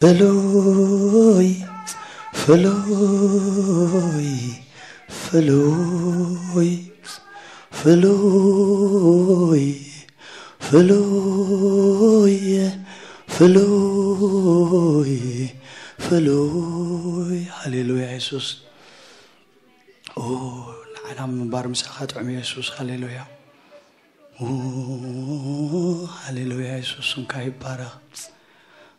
ፍሉይ ፍሉይ ፍሉይ ፍሉይ ፍሉይ ፍሉይ ፍሉይ። ሃሌሉያ የሱስ። ኦ፣ ንዓና ምንባር ምሳኻ ጥዑም የሱስ። ሃሌሉያ። ኦ፣ ሃሌሉያ የሱስ፣ ስምካ ይባረኽ።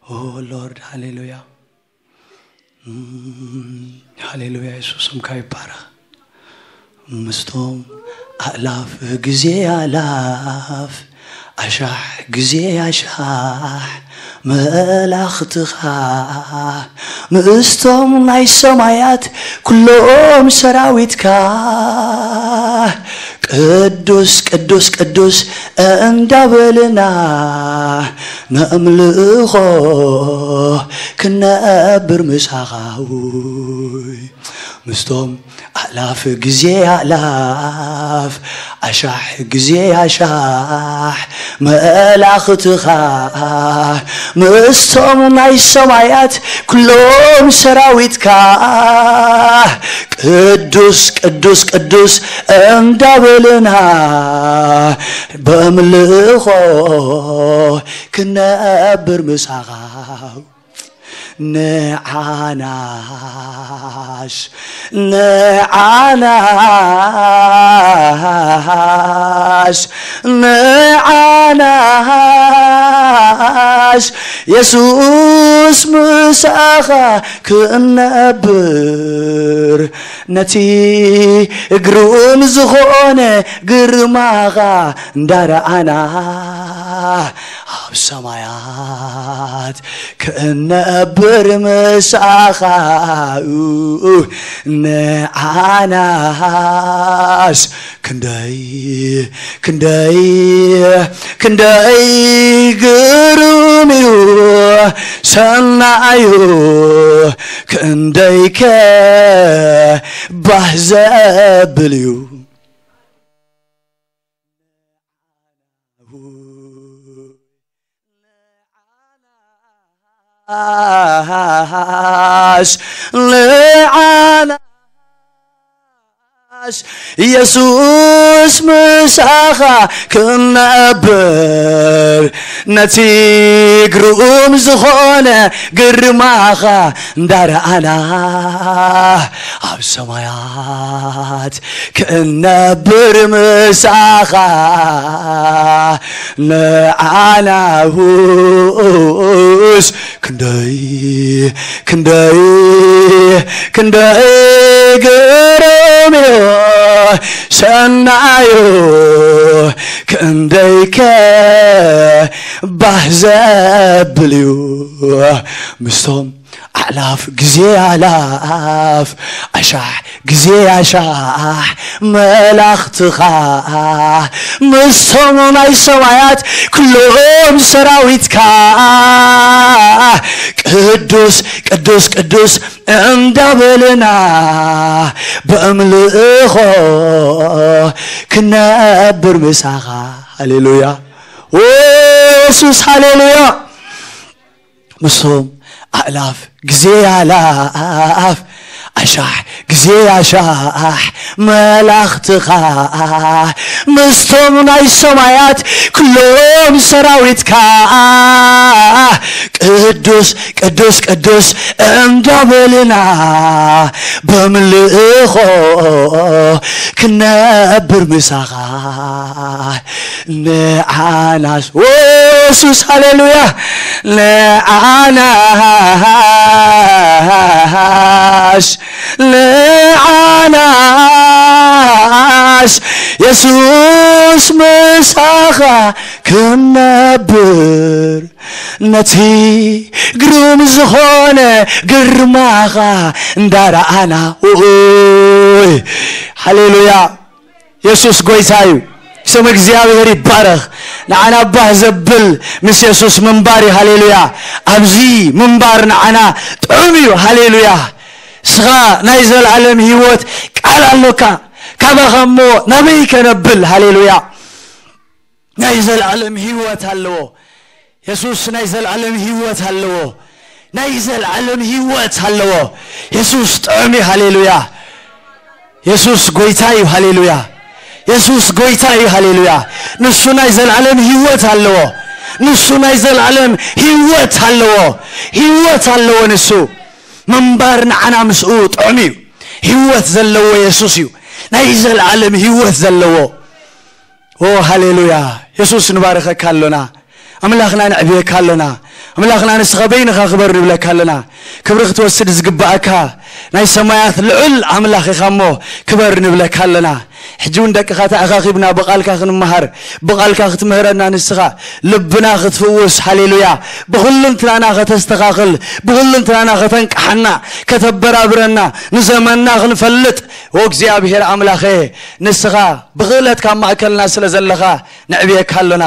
ኦ ሎርድ፣ ሃሌሉያ። ሃሌሉያ የሱስ፣ ስምካ ይባረኽ። ምስቶም ኣእላፍ ግዜ ኣእላፍ ኣሻሕ ግዜ ኣሻሕ መላእኽትኻ ምስቶም ናይ ሰማያት ኩሎም ሰራዊትካ ቅዱስ ቅዱስ ቅዱስ እንዳበልና ነምልእኾ ክነብር ምሳኻ ውይ ምስቶም ኣእላፍ ግዜ ኣእላፍ ኣሻሕ ግዜ ኣሻሕ መላእኽትኻ ምስቶም ናይ ሰማያት ኩሎም ሰራዊትካ ቅዱስ ቅዱስ ቅዱስ እንዳበልና በምልእኾ ክነብር ምሳኻ ንዓናስ ንዓናስ ንዓናስ የሱስ ምሳኻ ክነብር ነቲ ግሩም ዝኾነ ግርማኻ እንዳረኣና ኣብ ሰማያት ክነብር ምሳኻ ንዓናስ ክንደይ ክንደይ ክንደይ ግሩም እዩ ሰናዩ ክንደይከ ባህ ዘብል እዩ። ንዓናስ ንዓናስ የሱስ ምሳኻ ክነብር ነቲ ግሩም ዝኾነ ግርማኻ እንዳረኣና ኣብ ሰማያት ክነብር ምሳኻ ንዓናውስ ክንደይ ክንደይ ክንደይ ግሩም እዩ ሰናዩ ክንደይከ ባህ ዘብል እዩ ምስቶም ኣእላፍ ግዜ ኣእላፍ ኣሻሕ ግዜ ኣሻሕ መላእኽትኻ ምስቶም ናይ ሰማያት ኩሎም ሰራዊትካ ቅዱስ ቅዱስ ቅዱስ እንዳበልና በእምልእኾ ክነብር ምሳኻ። ሃሌሉያ። ኦ የሱስ፣ ሃሌሉያ። ምስቶም ኣእላፍ ግዜ ኣእላፍ ኣሻሕ ግዜ ኣሻሕ መላእኽትኻ ምስቶም ናይ ሰማያት ኩሎም ሰራዊትካ ቅዱስ ቅዱስ ቅዱስ እንዳበልና በምልእኾ ክነብር ምሳኻ ንዓናስ ዎ የሱስ ሃሌሉያ ንዓናስ ንዓናስ የሱስ ምሳኻ ክነብር ነቲ ግሩም ዝኾነ ግርማኻ እንዳረኣና ኡይ ሃሌሉያ የሱስ ጎይታ እዩ። ስም እግዚኣብሔር ይባረኽ። ንዓና ባህ ዘብል ምስ የሱስ ምንባር እዩ። ሃሌሉያ። ኣብዚ ምንባር ንዓና ጥዑም እዩ። ሃሌሉያ። ስኻ ናይ ዘላለም ህይወት ቃል ኣሎካ። ካባኻ እሞ ናበይ ከነብል? ሃሌሉያ። ናይ ዘላለም ህይወት ኣለዎ። የሱስ ናይ ዘላለም ህይወት ኣለዎ። ናይ ዘለዓለም ህይወት ኣለዎ። የሱስ ጥዑም እዩ። ሃሌሉያ። የሱስ ጎይታ እዩ። ሃሌሉያ። የሱስ ጎይታ እዩ። ሃሌሉያ። ንሱ ናይ ዘለዓለም ህይወት ኣለዎ። ንሱ ናይ ዘለዓለም ህይወት ኣለዎ። ህይወት ኣለዎ ንሱ። ምንባር ንዓና ምስኡ ጥዑም እዩ። ህይወት ዘለዎ የሱስ እዩ። ናይ ዘለዓለም ህይወት ዘለዎ። ኦ ሃሌሉያ። የሱስ ንባረኸካ ኣሎና። ኣምላኽና ንዕብየካ ኣሎና። ኣምላኽና ንስኻ በይንኻ ክበር ንብለካ ኣለና። ክብሪ ክትወስድ ዝግባኣካ ናይ ሰማያት ልዑል ኣምላኽ ኢኻ እሞ ክበር ንብለካ ኣለና። ሕጂ እውን ደቅኻ ተኣኻኺብና ብቓልካ ክንመሃር፣ ብቓልካ ክትምህረና ንስኻ ልብና ክትፍውስ፣ ሃሌሉያ፣ ብኹልንትናና ከተስተኻኽል፣ ብኹልንትናና ከተንቅሓና፣ ከተበራብረና፣ ንዘመንና ክንፈልጥ፣ ኦ እግዚኣብሔር ኣምላኸ፣ ንስኻ ብኽእለት ካብ ማእከልና ስለ ዘለኻ ነዕብየካ ኣሎና።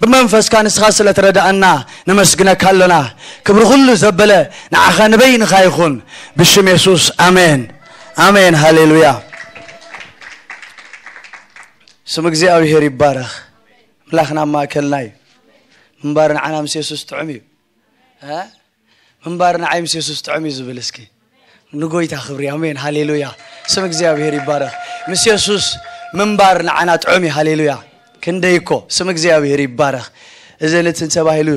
ብመንፈስካ ንስኻ ስለ ትረዳእና ነመስግነካ ኣሎና። ክብሪ ኩሉ ዘበለ ንዓኻ ንበይንኻ ይኹን። ብሽም የሱስ ኣሜን። ኣሜን። ሃሌሉያ። ስም እግዚኣብሔር ይባረኽ። ኣምላኽና ኣብ ማእከልና እዩ። ምንባር ንዓና ምስ የሱስ ጥዑም እዩ። እ? ምንባር ንዓይ ምስ የሱስ ጥዑም እዩ ዝብል እስኪ ንጎይታ ክብሪ። ኣሜን። ሃሌሉያ። ስም እግዚኣብሔር ይባረኽ። ምስ የሱስ ምንባር ንዓና ጥዑም እዩ። ሃሌሉያ። ክንደይ እኮ ስም እግዚኣብሔር ይባረኽ። እዚ ልትን ተባሂሉ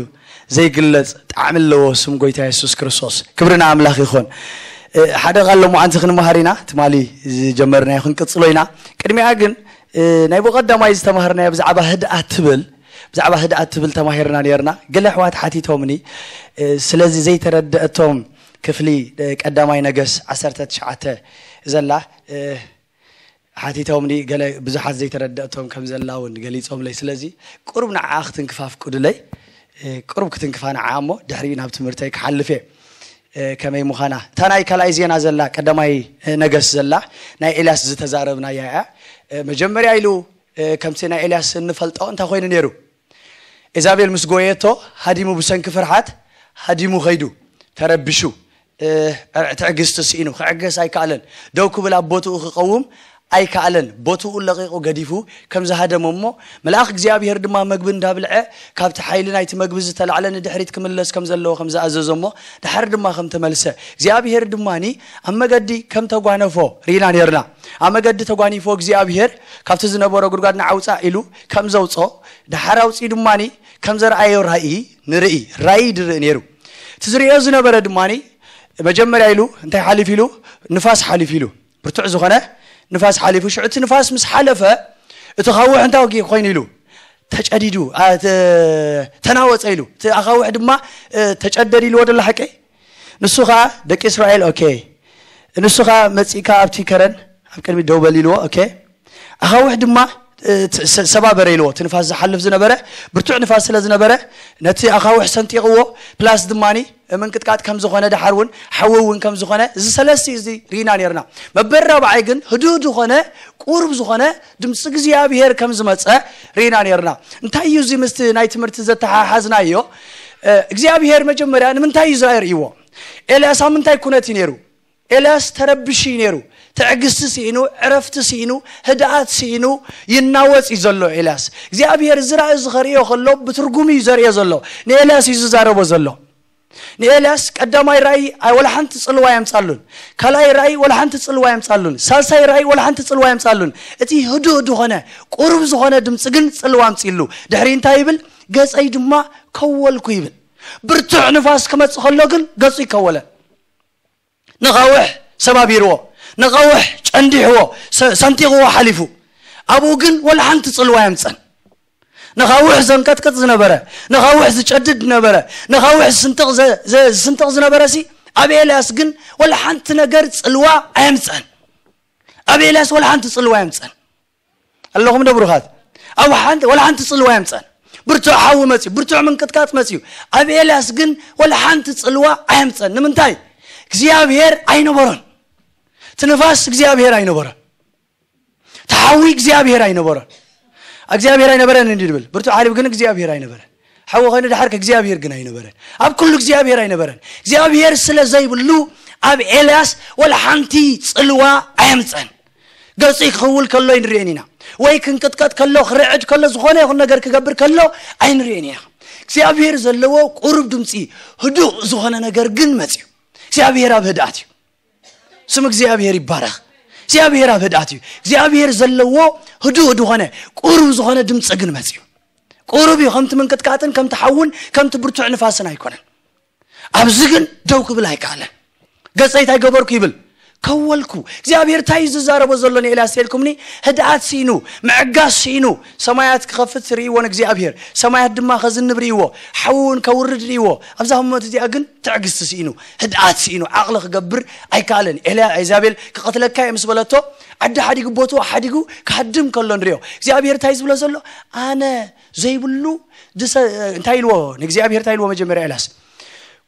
ዘይግለጽ ጣዕሚ ኣለዎ ስም ጎይታ የሱስ ክርስቶስ። ክብሪ ንኣምላኽ ይኹን። እ፣ ሓደ ቃል ሎማዓንቲ ክንመሃር ኢና። ትማሊ ዝጀመርናዮ ክንቅጽሎ ኢና። ቅድሚኣ ግን፣ እ፣ ናይ ብቐዳማይ ዝተማሃርናዮ ብዛዕባ ህድኣት ትብል፣ ብዛዕባ ህድኣት ትብል ተማሂርና ነርና። ገለ ኣሕዋት ሓቲቶምኒ፣ እ፣ ስለዚ ዘይተረደአቶም ክፍሊ፣ እ፣ ቀዳማይ ነገስ ዓሰርተ ትሽዓተ ዘላ፣ እ፣ ሓቲቶምኒ። ገለ ብዙሓት ዘይተረደእቶም ከም ዘላ እውን ገሊጾምለይ። ስለዚ ቁሩብ ንዓኣ ክትንክፋ ፍቁድለይ። እ፣ ቁሩብ ክትንክፋ ንዓኣ እሞ ድሕሪኡ ናብ ትምህርተይ ክሓልፍ እየ። እ፣ ከመይ ምዃና። እታ ናይ ካልኣይ ዜና ዘላ፣ ቀዳማይ፣ እ፣ ነገስ ዘላ፣ ናይ ኤልያስ ዝተዛረብናያ እያ። እ፣ መጀመርያ ኢሉ፣ እ፣ ከምቲ ናይ ኤልያስ እንፈልጦ እንታይ ኮይኑ ነይሩ? ኤዛቤል ምስ ጎየቶ ሃዲሙ፣ ብሰንኪ ፍርሓት ሃዲሙ ኸይዱ፣ ተረቢሹ፣ እ፣ ትዕግስቲ ስኢኑ፣ ክዕገስ ኣይከኣለን። ደው ክብል ኣብ ቦትኡ ክቐውም ኣይከኣለን። ቦትኡ ለቒቑ ገዲፉ ከም ዝሃደሞ እሞ፣ መልኣኽ እግዚኣብሔር ድማ መግቢ እንዳብልዐ ካብቲ ሓይሊ ናይቲ መግቢ ዝተላዕለ ንድሕሪት ክምለስ ከም ዘለዎ ከም ዝኣዘዞ እሞ፣ ደሓር ድማ ከም ተመልሰ፣ እግዚኣብሔር ድማኒ ኣብ መገዲ ከም ተጓነፎ ርኢና ነርና። ኣብ መገዲ ተጓኒፎ እግዚኣብሔር ካብቲ ዝነበሮ ጉድጓድ ንዓውፃእ ኢሉ ከም ዘውፅኦ፣ ደሓር ኣውፅኡ ድማኒ ከም ዘርኣዮ ራእይ ንርኢ፣ ራእይ ድርኢ ነይሩ። እቲ ዝርእዮ ዝነበረ ድማኒ መጀመርያ ኢሉ እንታይ ሓሊፉ ኢሉ? ንፋስ ሓሊፉ ኢሉ። ብርቱዕ ዝኾነ ንፋስ ሓሊፉ። ሽዑ እቲ ንፋስ ምስ ሓለፈ፣ እቲ ኻውሕ እንታይ ወጊ ኮይኑ ኢሉ? ተጨዲዱ፣ ኣ፣ ተ-፣ ተናወጸ ኢሉ። እቲ ኣኻውሕ ድማ፣ እ፣ ተጨደድ ኢልዎ ደሎ ሓቀይ። ንሱ ኸኣ፣ "ደቂ እስራኤል፣ ኦኬ። ንሱ ኸኣ መጺእካ ኣብቲ ከረን ኣብ ቅድሚት ደው በል" ኢልዎ። ኦኬ። ኣኻውሕ ድማ፣ እ፣ ት-፣ ሰ-፣ ሰባበረ ኢልዎ። እቲ ንፋስ ዝሓልፍ ዝነበረ፣ ብርቱዕ ንፋስ ስለ ዝነበረ፣ ነቲ ኣኻውሕ ሰንጢቕዎ፣ ፕላስ ድማኒ ምንቅጥቃጥ ከም ዝኾነ፣ ደሓር እውን ሓዊ እውን ከም ዝኾነ፣ እዚ ሰለስቲ እዚ ርኢና ነርና። መበል ራብዓይ ግን ህዱእ ዝኾነ፣ ቁሩብ ዝኾነ ድምፂ እግዚኣብሔር ከም ዝመፀ ርኢና ነርና። እንታይ እዩ እዚ ምስቲ ናይ ትምህርቲ ዘተሓሓዝናዮ? እ፣ እግዚኣብሔር መጀመርያ ንምንታይ እዩ ዝርኣይ ርእይዎ? ኤልያስ ኣብ ምንታይ ኩነት እዩ ነይሩ? ኤልያስ ተረብሹ እዩ ነይሩ። ትዕግስቲ ስኢኑ፣ ዕረፍቲ ስኢኑ፣ ህድኣት ስኢኑ ይናወጽ እዩ ዘሎ ኤልያስ። እግዚኣብሔር እዚ ራእይ እዚ ኸርእዮ ከሎ ብትርጉም እዩ ዘርእዮ ዘሎ። ንኤልያስ እዩ ዝዛረቦ ዘሎ። ንኤልያስ ቀዳማይ ራእይ ኣይ-፣ ወላ ሓንቲ ጽልዋ ኣየምጻሉን። ካልኣይ ራእይ ወላ ሓንቲ ጽልዋ ኣየምጻሉን። ሳልሳይ ራእይ ወላ ሓንቲ ጽልዋ ኣየምጻሉን። እቲ ህዱእ ዝኾነ፣ ቁሩብ ዝኾነ ድምጺ ግን ጽልዋ ኣምጺእሉ። ድሕሪ እንታይ ይብል? "ገጸይ ድማ ከወልኩ" ይብል። ብርቱዕ ንፋስ ክመጽእ ከሎ ግን ገጹ ይከወለ። ነኻውሕ ሰባቢርዎ፣ ነኻውሕ ጨንዲሕዎ፣ ሰ-፣ ሰንጢቕዎ ሓሊፉ። ኣብኡ ግን ወላ ሓንቲ ጽልዋ የምጸን። ነኻውሕ ዘንቀጥቅጥ ዝነበረ፣ ነኻውሕ ዝጨድድ ዝነበረ፣ ነኻውሕ ዝስንጥቕ ዘ-፣ ዘ-፣ ዝስንጥቕ ዝነበረ ሲ፣ ኣብ ኤልያስ ግን ወላ ሓንቲ ነገር ጽልዋ ኣየምጸን። ኣብ ኤልያስ ወላ ሓንቲ ጽልዋ የምጸን። ኣለኹም ዶ ብሩኻት? ኣብ ሓንቲ፣ ወላ ሓንቲ ጽልዋ የምጸን። ብርቱዕ ሓዊ መጽዩ፣ ብርቱዕ ምንቅጥቃጥ መጽዩ። ኣብ ኤልያስ ግን ወላ ሓንቲ ጽልዋ ኣየምጸን። ንምንታይ? እግዚኣብሔር ኣይነበሮን። እቲ ንፋስ እግዚኣብሔር ኣይነበሮን። እቲ ሓዊ እግዚኣብሔር ኣይነበሮን። እግዚኣብሔር ኣይነበረን እንዲ ድብል። ብርቱዕ ሓሊብ ግን እግዚኣብሔር ኣይነበረን። ሓዊ ኾይኑ ደሓር ከ እግዚኣብሔር ግን ኣይነበረን። ኣብ ኩሉ እግዚኣብሔር ኣይነበረን። እግዚኣብሔር ስለ ዘይብሉ ኣብ ኤልያስ ወላ ሓንቲ ጽልዋ ኣየምጸን። ገጹ ክኽውል ከሎ ኣይንርእዮን ኢና። ወይ ክንቅጥቀጥ ከሎ፣ ክርዕድ ከሎ፣ ዝኾነ ይኹን ነገር ክገብር ከሎ ኣይንርእዮን ኢና። እግዚኣብሔር ዘለዎ ቁሩብ ድምፂ፣ ህዱእ ዝኾነ ነገር ግን መፅዩ። እግዚኣብሔር ኣብ ህድኣት እዩ። ስም እግዚኣብሔር ይባረኽ። እግዚኣብሔር ኣብ ህድኣት እዩ። እግዚኣብሔር ዘለዎ ህዱእ ዝኾነ ቁሩብ ዝኾነ ድምፂ ግን መፅዩ። ቁሩብ እዩ። ከምቲ ምንቅጥቃጥን ከምቲ ሓውን ከምቲ ብርቱዕ ንፋስን ኣይኮነን። ኣብዚ ግን ደው ክብል ኣይከኣለን። ገፀይ እንታይ ገበርኩ ይብል፣ ከወልኩ። እግዚኣብሔር እንታይ እዩ ዝዛረቦ ዘሎ ንኤልያስ ተልኩምኒ? ህድኣት ስኢኑ፣ ምዕጋስ ስኢኑ። ሰማያት ክኸፍት ርእይዎ ንእግዚኣብሔር፣ ሰማያት ድማ ከዝንብ ርእይዎ፣ ሓዊ እውን ከውርድ ርእይዎ። ኣብዛ ህሞት እዚኣ ግን ትዕግስቲ ስኢኑ፣ ህድኣት ስኢኑ፣ ዓቕሊ ክገብር ኣይከኣለን። ኤልያ ኢዛቤል ክቐትለካ እየ ምስ በለቶ፣ ዓዲ ሓዲጉ፣ ቦትኡ ሓዲጉ፣ ክሃድም ከሎ ንሪኦ። እግዚኣብሔር እንታይ ዝብሎ ዘሎ? ኣነ ዘይብሉ ድሰ-፣ እንታይ ኢልዎ ንእግዚኣብሔር? እንታይ ኢልዎ መጀመርያ ኤልያስ?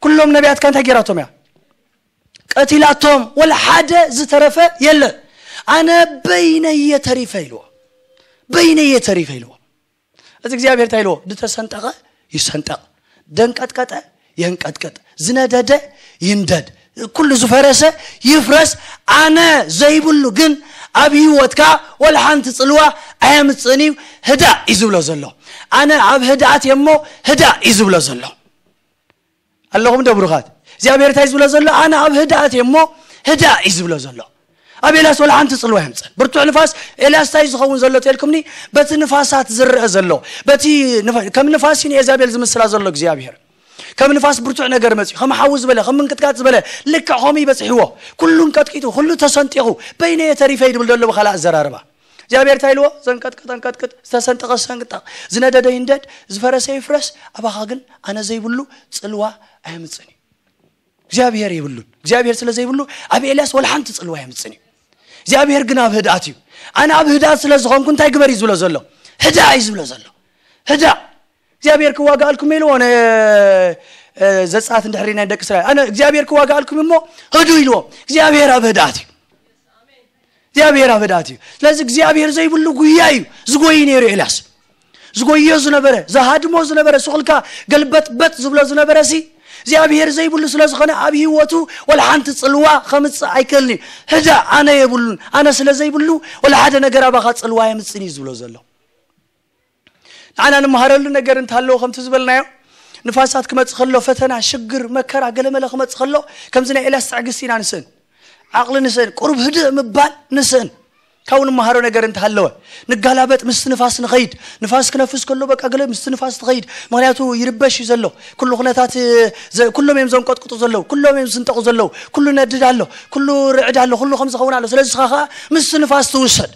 ኩሎም ነቢያትካ እንታይ ገይራቶም እያ? ቀቲላቶም፣ ወላ ሓደ ዝተረፈ የለ። ኣነ በይነየ ተሪፈ ኢልዎ። በይነየ ተሪፈ ኢልዎ። እዚ እግዚኣብሔር እንታይ ኢልዎ? ዝተሰንጠቐ ይሰንጠቕ፣ ደንቀጥቀጠ የንቀጥቀጥ፣ ዝነደደ ይንደድ፣ ኩሉ ዝፈረሰ ይፍረስ። ኣነ ዘይብሉ ግን ኣብ ህይወትካ ወላ ሓንቲ ጽልዋ ኣየምጽእን እዩ። ህዳእ እዩ ዝብሎ ዘሎ። ኣነ ኣብ ህድኣት እየ እሞ ህዳእ እዩ ዝብሎ ዘሎ። ኣለኹም ዶ ብሩኻት? እግዚኣብሔር እንታይ ዝብሎ ዘሎ? ኣነ ኣብ ህድኣት እየ እሞ ህዳእ እዩ ዝብሎ ዘሎ። ኣብ ኤልያስ ወላ ሓንቲ ጽልዋ የምጽእ። ብርቱዕ ንፋስ፣ ኤልያስ እንታይ ዝኸውን ዘሎ ተልኩምኒ? በቲ ንፋሳት ዝረአ ዘሎ፣ በቲ ንፋ-፣ ከም ንፋስ እዩ ንኤዛቤል ዝምስላ ዘሎ እግዚኣብሔር። ከም ንፋስ ብርቱዕ ነገር መጽዩ፣ ከም ሓዊ ዝበለ፣ ከም ምንቅጥቃጥ ዝበለ፣ ልክዕ ከምኡ ይበጽሕዎ። ኩሉን ቀጥቂጡ፣ ኩሉ ተሰንጢቑ፣ በይነየ ተሪፈ ይድብል ዘሎ ብኻልእ ኣዘራርባ። እግዚኣብሔር እንታይ ኢልዎ? ዘንቀጥቀጠ እንቀጥቅጥ፣ ዝተሰንጠቐ ሰንጠቕ፣ ዝነደደ ይንደድ፣ ዝፈረሰ ይፍረስ፣ ኣባኻ ግን ኣነ ዘይብሉ ጽልዋ ኣየምጽእን እዩ። እግዚኣብሔር የብሉን። እግዚኣብሔር ስለ ዘይብሉ ኣብ ኤልያስ ወላ ሓንቲ ጽልዋ የምጽእን እዩ። እግዚኣብሔር ግን ኣብ ህድኣት እዩ። ኣነ ኣብ ህድኣት ስለ ዝኾንኩ እንታይ ግበር እዩ ዝብሎ ዘሎ? ህዳእ እዩ ዝብሎ ዘሎ። ህዳእ። እግዚኣብሔር ክዋጋኣልኩም ኢልዎ ነ-፣ እ፣ ዘጸኣት እንድሕሪ ናይ ደቂ እስራኤል። ኣነ እግዚኣብሔር ክዋጋኣልኩም እሞ ህዱ ኢልዎ። እግዚኣብሔር ኣብ ህድኣት እዩ። እግዚኣብሔር ኣብ ህድኣት እዩ። ስለዚ እግዚኣብሔር ዘይብሉ ጉያ እዩ ዝጎይ ነይሩ ኤልያስ። ዝጎዮ ዝነበረ፣ ዝሃድሞ ዝነበረ፣ ሱቕልካ ገልበጥበጥ ዝብሎ ዝነበረ ሲ እግዚኣብሔር ዘይብሉ ስለ ዝኾነ ኣብ ህይወቱ ወላ ሓንቲ ጽልዋ ከምጽእ ኣይክእልን እዩ። ህዳ ኣነ የብሉን፣ ኣነ ስለ ዘይብሉ ወላ ሓደ ነገር ኣባኻ ጽልዋ የምጽእን እዩ ዝብሎ ዘሎ። ንዓና ንመሃረሉ ነገር እንተሃለዎ ከምቲ ዝበልናዮ ንፋሳት ክመጽእ ከሎ፣ ፈተና፣ ሽግር፣ መከራ፣ ገለመለ ክመጽእ ከሎ ከምዚ ናይ ኤልያስ ትዕግስቲ ኢና ንስእን። ዓቕሊ ንስእን። ቁሩብ ህድእ ምባል ንስእን። ካብኡ ንመሃሮ ነገር እንተሃለወ፣ ንጋላበጥ፣ ምስቲ ንፋስ ንኸይድ። ንፋስ ክነፍስ ከሎ በቃ ገለ ምስቲ ንፋስ ትኸይድ። ምኽንያቱ ይርበሽ እዩ ዘሎ። ኩሉ ኩነታት፣ ዘ-፣ ኩሎም እዮም ዘንቀጥቅጡ ዘለዉ። ኩሎም እዮም ዝስንጠቑ ዘለዉ። ኩሉ ነድድ ኣሎ። ኩሉ ርዕድ ኣሎ። ኩሉ ከም ዝኸውን ኣሎ። ስለዚ ንስኻ ኸኣ ምስቲ ንፋስ ትውሰድ።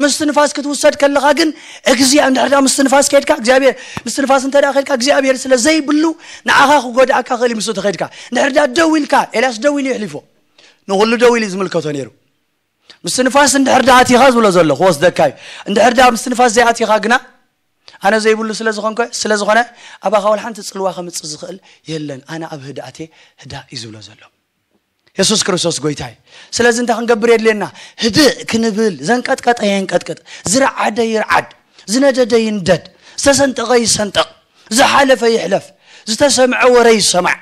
ምስቲ ንፋስ ክትውሰድ ከለኻ ግን እግዚኣብሔር እንድሕር ደኣ ምስቲ ንፋስ ከይድካ እግዚኣብሔር ምስቲ ንፋስ እንተ ደኣ ከይድካ እግዚኣብሔር ስለ ዘይብሉ ንዓኻ ክጎድኣካ ክእል እዩ ምስኡ ተኸይድካ። እንድሕር ደኣ ደው ኢልካ፣ ኤልያስ ደው ኢሉ የሕሊፎ። ንኹሉ ደው ኢሉ እዩ ዝምልከቶ ነይሩ። ምስቲ ንፋስ እንድሕር ደኣ ኣቲኻ ዝብሎ ዘሎ ክወስደካ እዩ። እንድሕር ደኣ ምስቲ ንፋስ ዘይኣቲኻ ግና ኣነ ዘይብሉ ስለ ዝኾንከ-፣ ስለ ዝኾነ ኣባኻ ወላ ሓንቲ ጽልዋ ከምጽእ ዝኽእል የለን። ኣነ ኣብ ህድኣቴ ህዳእ እዩ ዝብሎ ዘሎ። የሱስ ክርስቶስ ጎይታ እዩ። ስለዚ እንታይ ክንገብር የድልየና? ህድእ ክንብል፣ ዘንቀጥቀጠ የንቀጥቅጥ፣ ዝረዓደ ይርዓድ፣ ዝነደደ ይንደድ፣ ዝተሰንጠቐ ይሰንጠቕ፣ ዝሓለፈ ይሕለፍ፣ ዝተሰምዐ ወረ ይሰማዕ፣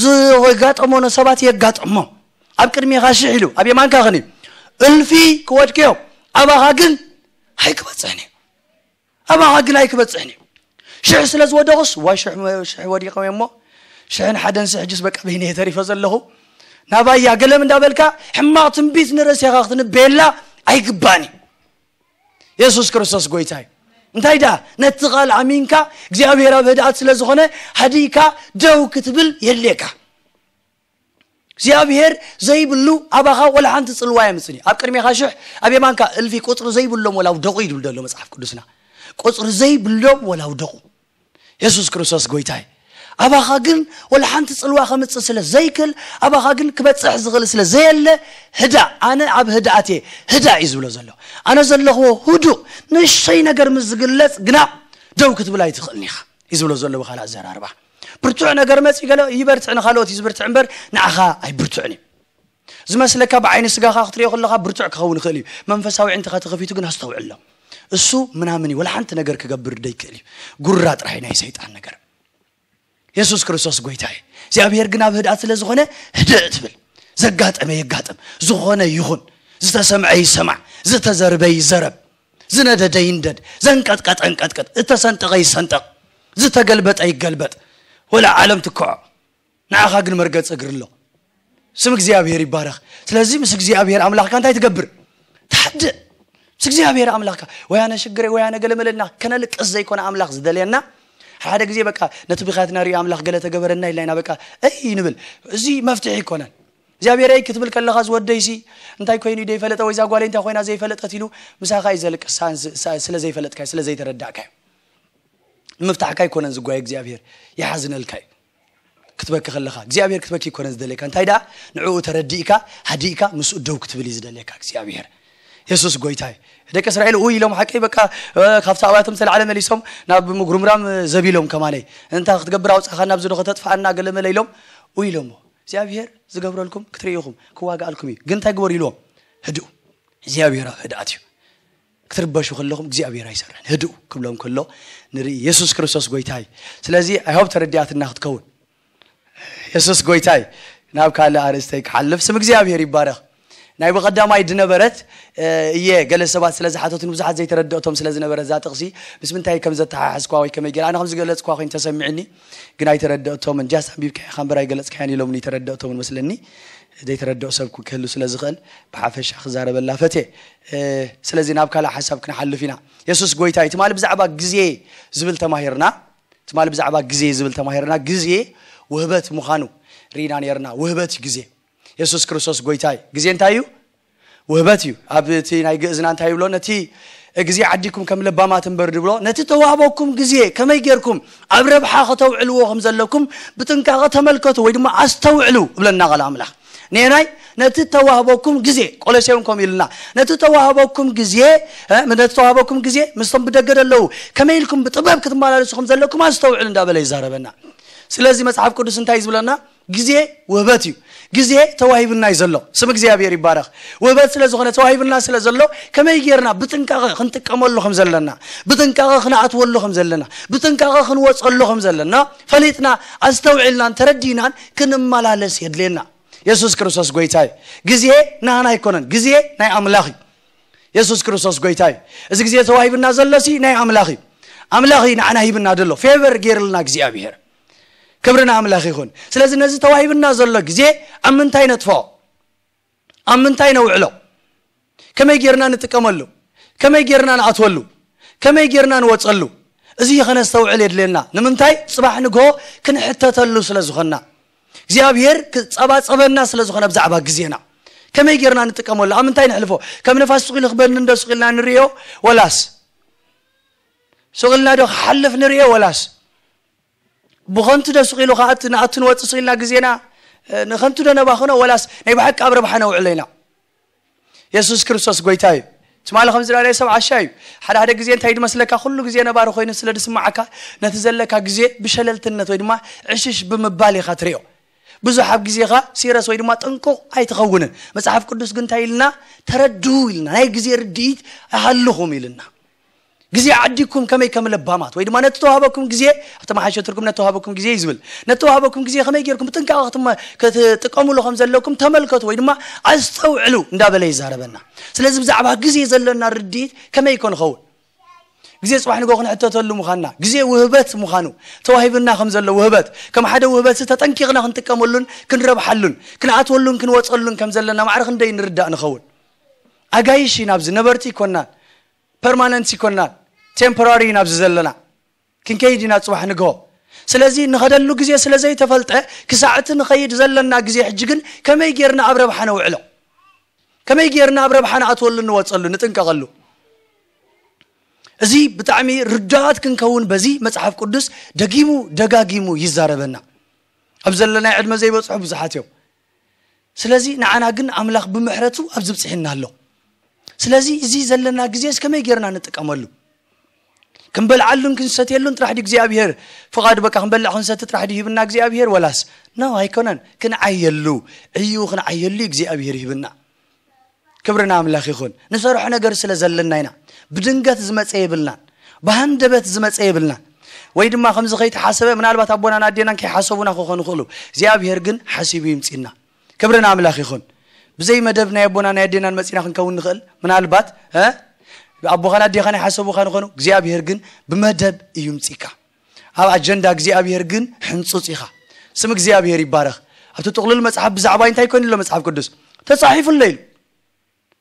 ዘጋጠሞ ነሰባት የጋጠሞ። ኣብ ቅድሜኻ ሽሕ ኢሉ፣ ኣብ የማንካ ኸኒ እልፊ ክወድቅዮ፣ ኣባኻ ግን ኣይክበጽሕን እዩ። ኣባኻ ግን ኣይክበጽሕን እዩ። ሽሕ ስለ ዝወደቑስ፣ ዋይ ሽሕ፣ ሽሕ ወዲቖም እዮም እሞ፣ ሽሕን ሓደን ስሕ ሕጅስ በቃ በይነ እየ ተሪፈ ዘለኹ። ናባያ ገለም እንዳበልካ ሕማቕ ትንቢት ንርእሴኻ ክትንበየላ ኣይግባእን እዩ። የሱስ ክርስቶስ ጎይታ እዩ። እንታይ ደኣ፣ ነቲ ቃል ኣሚንካ እግዚኣብሔር ኣብ ህድኣት ስለ ዝኾነ ሃዲእካ ደው ክትብል የድልየካ። እግዚኣብሔር ዘይብሉ ኣባኻ ወላ ሓንቲ ጽልዋ የምጽእን እዩ። ኣብ ቅድሜኻ ሽሕ፣ ኣብ የማንካ እልፊ ቁጽሪ ዘይብሎም ወላ ውደቑ እዩ ዝብል ዘሎ መጽሓፍ ቅዱስና። ቁጽሪ ዘይብሎም ወላ ውደቑ። የሱስ ክርስቶስ ጎይታ እዩ። ኣባኻ ግን ወላ ሓንቲ ጽልዋ ከምጽእ ስለ ዘይክእል፣ ኣባኻ ግን ክበጽሕ ዝኽእል ስለ ዘየለ፣ ህዳእ፣ ኣነ ኣብ ህድኣት እየ፣ ህዳእ እዩ ዝብሎ ዘሎ። ኣነ ዘለኽዎ ህዱእ፣ ንእሽተይ ነገር ምስ ዝግለጽ ግና ደው ክትብል ኣይትኽእልን ኢኻ እዩ ዝብሎ ዘሎ ብኻልእ ኣዘራርባ። ብርቱዕ ነገር መጺኡ ገለ ይበርትዕ፣ ንኻልኦት እዩ ዝብርትዕ እምበር ንዓኻ ኣይብርትዕን እዩ። ዝመስለካ ብዓይኒ ስጋኻ ክትሪኦ ከለኻ ብርቱዕ ክኸውን ይኽእል እዩ። መንፈሳዊ ኣዒንትኻ ተኸፊቱ ግን ኣስተውዕሎ። እሱ ምናምን እዩ፣ ወላ ሓንቲ ነገር ክገብር ደይክእል እዩ። ጉራ ጥራይ ናይ ሰይጣን ነገር። የሱስ ክርስቶስ ጎይታ እዩ። እግዚኣብሔር ግን ኣብ ህድኣት ስለ ዝኾነ ህድእ ትብል። ዘጋጠመ የጋጥም፣ ዝኾነ ይኹን፣ ዝተሰምዐ ይሰማዕ፣ ዝተዘርበ ይዘረብ፣ ዝነደደ ይንደድ፣ ዘንቀጥቀጠ እንቀጥቀጥ፣ እተሰንጠቐ ይሰንጠቕ። ዝተገልበጠ ይገልበጥ፣ ወላ ዓለም ትክዖ፣ ንዓኻ ግን መርገጽ እግሪ ኣሎ። ስም እግዚኣብሔር ይባረኽ። ስለዚ ምስ እግዚኣብሔር ኣምላኽካ እንታይ ትገብር? ትሓድእ። ምስ እግዚኣብሔር ኣምላኽካ፣ ወይ ኣነ ሽግረይ ወይ ኣነ ገለ መለና ከነልቅስ ዘይኮነ ኣምላኽ ዝደልየና። ሓደ ግዜ በቃ ነቲ ብኻትና ሪኦ ኣምላኽ ገለ ተገበረና ኢልና ኢና በቃ እይ ንብል። እዚ መፍትሒ ኣይኮነን። እግዚኣብሔር እይ ክትብል ከለኻ ዝወደይሲ እንታይ ኮይኑ ደይፈለጠ ወይ ዛ ጓለይ እንታይ ኮይና ዘይፈለጠት ኢሉ ምሳኻ እዩ ዘልቅስ፣ ስለ ዘይፈለጥካዮ ስለ ዘይተረዳእካዮ። ምፍታሕካ ኣይኮነን ዝጓየ እግዚኣብሔር፣ ይሓዝነልካ እዩ። ክትበኪ ከለኻ እግዚኣብሔር ክትበኪ ኣይኮነን ዝደልየካ። እንታይ ደኣ ንዕኡ ተረዲእካ ሃዲእካ ምስኡ ደው ክትብል እዩ ዝደልየካ እግዚኣብሔር። የሱስ ጎይታ እዩ። ደቂ እስራኤል ኡ ኢሎም ሓቀይ በቃ ካብቲ ኣብያቶም ዝተላዕለ መሊሶም ናብ ምጉርምራም ዘቢሎም ከማነይ እንታ ክትገብር ኣውፃኻ ናብዚ ዶ ከተጥፋኣና ገለመለ ኢሎም ኡ ኢሎሞ። እግዚኣብሔር ዝገብረልኩም ክትርእይኹም ክዋግኣልኩም እዩ። ግን እንታይ ግበሩ ኢልዎም? ህድኡ። እግዚኣብሔር ኣብ ህድኣት እዩ። ክትርበሹ ከለኹም እግዚኣብሔር ኣይሰርሕን። ህድኡ ክብሎም ከሎ ንርኢ። የሱስ ክርስቶስ ጎይታ እዩ። ስለዚ ኣይሆብ ተረዲኣትና ክትከውን። የሱስ ጎይታ እዩ። ናብ ካልእ ኣርእስተይ ክሓልፍ ስም እግዚኣብሔር ይባረኽ። ናይ ብቐዳማይ ድነበረት እየ ገለ ሰባት ስለ ዝሓተቱን ብዙሓት ዘይተረድኦቶም ስለ ዝነበረ እዛ ጥቕሲ ምስ ምንታይ ከም ዘተሓሓዝኳ ወይ ከመይ ገይራ ኣነ ከም ዝገለጽኳ ኮይኑ ተሰሚዕኒ። ግን ኣይተረድኦቶምን። ጃስ ኣንቢብካያ ኢኻ እምበር ኣይገለጽካያን ኢሎምኒ ኣይተረድኦቶምን መስለኒ። ዘይተረድኦ ሰብ ክህሉ ስለ ዝኽእል ብሓፈሻ ክዛረበላ ፈትየ። ስለዚ ናብ ካልእ ሓሳብ ክንሓልፍ ኢና። የሱስ ጎይታ እዩ። ትማሊ ብዛዕባ ግዜ ዝብል ተማሂርና። ትማሊ ብዛዕባ ግዜ ዝብል ተማሂርና። ግዜ ውህበት ምዃኑ ርኢና ነርና። ውህበት እዩ ግዜ። የሱስ ክርስቶስ ጎይታ እዩ። ግዜ እንታይ እዩ? ውህበት እዩ። ኣብ እቲ ናይ ግእዝና እንታይ ይብሎ? ነቲ ግዜ ዓዲኩም ከም ለባማት እምበር ድብሎ፣ ነቲ ተዋህበኩም ግዜ ከመይ ጌርኩም ኣብ ረብሓ ከተውዕልዎ ከም ዘለኩም ብጥንቃቐ ተመልከቱ ወይ ድማ ኣስተውዕሉ እብለና ቃል ኣምላኽ። ነናይ ነቲ ተዋህበኩም ግዜ፣ ቆሎሴ እውን ከምኡ ኢልና፣ ነቲ ተዋህበኩም ግዜ፣ እ፣ ነቲ ተዋህበኩም ግዜ ምስቶም ብደገ ዘለዉ ከመይ ኢልኩም ብጥበብ ክትመላለሱ ከም ዘለኩም ኣስተውዕሉ እንዳበለ ይዛረበና። ስለዚ መጽሓፍ ቅዱስ እንታይ እዩ ዝብለና? ግዜ ውህበት እዩ። ግዜ ተዋሂብና እዩ ዘሎ። ስም እግዚኣብሔር ይባረኽ። ውህበት ስለ ዝኾነ ተዋሂብና ስለ ዘሎ ከመይ ጌርና ብጥንቃቐ ክንጥቀመሉ ከም ዘለና፣ ብጥንቃቐ ክንኣትወሉ ከም ዘለና፣ ብጥንቃቐ ክንወፀሉ ከም ዘለና ፈሊጥና ኣስተውዒልናን ተረዲናን ክንመላለስ የድልየና። የሱስ ክርስቶስ ጎይታ እዩ። ግዜ ናና ኣይኮነን፣ ግዜ ናይ ኣምላኽ እዩ። የሱስ ክርስቶስ ጎይታ እዩ። እዚ ግዜ ተዋሂብና ዘሎ ሲ ናይ ኣምላኽ እዩ። ኣምላኽ እዩ ንዓና ሂብና ደሎ፣ ፌቨር ጌርልና እግዚኣብሔር። ክብሪ ንኣምላኽ ይኹን። ስለዚ ነዚ ተዋሂብና ዘሎ ግዜ ኣብ ምንታይ ነጥፍኦ? ኣብ ምንታይ ነውዕሎ? ከመይ ጌርና ንጥቀመሉ? ከመይ ጌርና ንኣትወሉ? ከመይ ጌርና ንወፀሉ? እዚ ከነስተውዕል የድልየና። ንምንታይ? ጽባሕ ንግሆ ክንሕተተሉ ስለ ዝኾንና። እግዚኣብሔር ክጸባጸበና ስለ ዝኾነ ብዛዕባ ግዜና። ከመይ ጌርና ንጥቀመሉ? ኣብ ምንታይ ነሕልፎ? ከም ነፋስ ሱቕ ኢሉ ክበንን ዶ ሱቕ ኢልና ንርእዮ? ወላስ ሱቕ ኢልና ዶ ክሓልፍ ንርእዮ? ወላስ ብኸንቱ ዶ ሱቕ ኢሉ ክኣት-፣ ንኣቱ ንወጽእ ሱቕ ኢልና ግዜና፣ እ፣ ንኸንቱ ዶ ነባኽኖ? ወላስ ናይ ብሓቂ ኣብ ረብሓ ነውዕሎ ኢና? የሱስ ክርስቶስ ጎይታ እዩ። ትማሊ ከም ዝረኣናዮ ሰብ ዓሻ እዩ። ሓደ ሓደ ግዜ እንታይ ድመስለካ? ኩሉ ግዜ ነባሪ ኮይኑ ስለ ድስምዓካ፣ ነቲ ዘለካ ግዜ ብሸለልትነት ወይ ድማ ዕሽሽ ብምባል ኢኻ ትርእዮ። ብዙሕ ኣብ ግዜኻ ሲረስ ወይ ድማ ጥንቁቕ ኣይትኸውንን። መጽሓፍ ቅዱስ ግን እንታይ ኢልና? ተረድኡ ኢልና። ናይ ግዜ ርድኢት ኣይሃልኹም ኢልና። ግዜ ዓዲኩም ከመይ ከም ለባማት ወይ ድማ ነቲ ተዋህበኩም ግዜ፣ ኣብቲ መሓሸ ትርጉም ነቲ ተዋህበኩም ግዜ እዩ ዝብል። ነቲ ተዋህበኩም ግዜ ከመይ ጌርኩም ብጥንቃቐ ክትመ-፣ ክትጥቀሙሉ ከም ዘለኩም ተመልከቱ ወይ ድማ ኣስተውዕሉ እንዳበለ ይዛረበና። ስለዚ ብዛዕባ ግዜ ዘለና ርድኢት ከመይ ኮን ኸውን? ግዜ ጽባሕ ንግሆ ክንሕተተሉ ምዃንና፣ ግዜ ውህበት ምዃኑ፣ ተዋሂብና ከም ዘሎ ውህበት፣ ከም ሓደ ውህበት ተጠንቂቕና ክንጥቀመሉን ክንረብሓሉን ክንኣትወሉን ክንወጸሉን ከም ዘለና ማዕረ ክንደይ ንርዳእ ንኸውን? ኣጋይሽ ኢና፣ ኣብዚ ነበርቲ ኣይኮናን፣ ፐርማነንት ኣይኮናን፣ ቴምፖራሪ ኢና ኣብዚ ዘለና። ክንከይድ ኢና ጽባሕ ንግሆ። ስለዚ ንኸደሉ ግዜ ስለ ዘይተፈልጠ፣ ክሳዕ እቲ ንኸይድ ዘለና ግዜ ሕጂ ግን ከመይ ጌርና ኣብ ረብሓ ነውዕሎ? ከመይ ጌርና ኣብ ረብሓ ንኣትወሉ፣ ንወጸሉ፣ ንጥንቀቐሉ? እዚ ብጣዕሚ ርዳኣት ክንከውን በዚ መጽሓፍ ቅዱስ ደጊሙ ደጋጊሙ ይዛረበና። ኣብ ዘለናይ ዕድመ ዘይበጽሑ ብዙሓት እዮም። ስለዚ ንዓና ግን ኣምላኽ ብምሕረቱ ኣብዚ ብጽሒና ኣሎ። ስለዚ እዚ ዘለና ግዜስ ከመይ ጌርና ንጥቀመሉ? ክንበልዓሉን ክንሰትየሉን ጥራሕ ድዩ እግዚኣብሔር ፍቓዱ? በቃ ክንበልዕ ክንሰቲ ጥራሕ ድዩ ሂብና እግዚኣብሔር? ወላስ? ኖ፣ ኣይኮነን። ክንዓየሉ፣ ዕዩ ክንዓየሉ እዩ እግዚኣብሔር ሂብና። ክብሪ ንኣምላኽ ይኹን። ንሰርሖ ነገር ስለ ዘለና ኢና። ብድንገት ዝመጸ የብልናን። ብሃንደበት ዝመጸ የብልናን። ወይ ድማ ከምዚ ከይተሓሰበ፣ ምናልባት ኣቦናን ኣዴናን ከይሓሰቡና ክኾኑ ይኽእሉ። እግዚኣብሔር ግን ሓሲቡ ይምጺና። ክብሪ ንኣምላኽ ይኹን። ብዘይ መደብ ናይ ኣቦና ናይ ኣዴናን መጺና ክንከውን ንኽእል። ምናልባት፣ እ? ኣቦኻን ኣዴኻን ኣይሓሰቡኻን ይኾኑ። እግዚኣብሔር ግን ብመደብ እዩ ይምጺካ። ኣብ ኣጀንዳ እግዚኣብሔር ግን ሕንጹጽ ኢኻ። ስም እግዚኣብሔር ይባረኽ። ኣብቲ ጥቕልል መጽሓፍ ብዛዕባ እንታይ ኮይኑ ኣሎ መጽሓፍ ቅዱስ? ተጻሒፉ ኣሎ ኢሉ።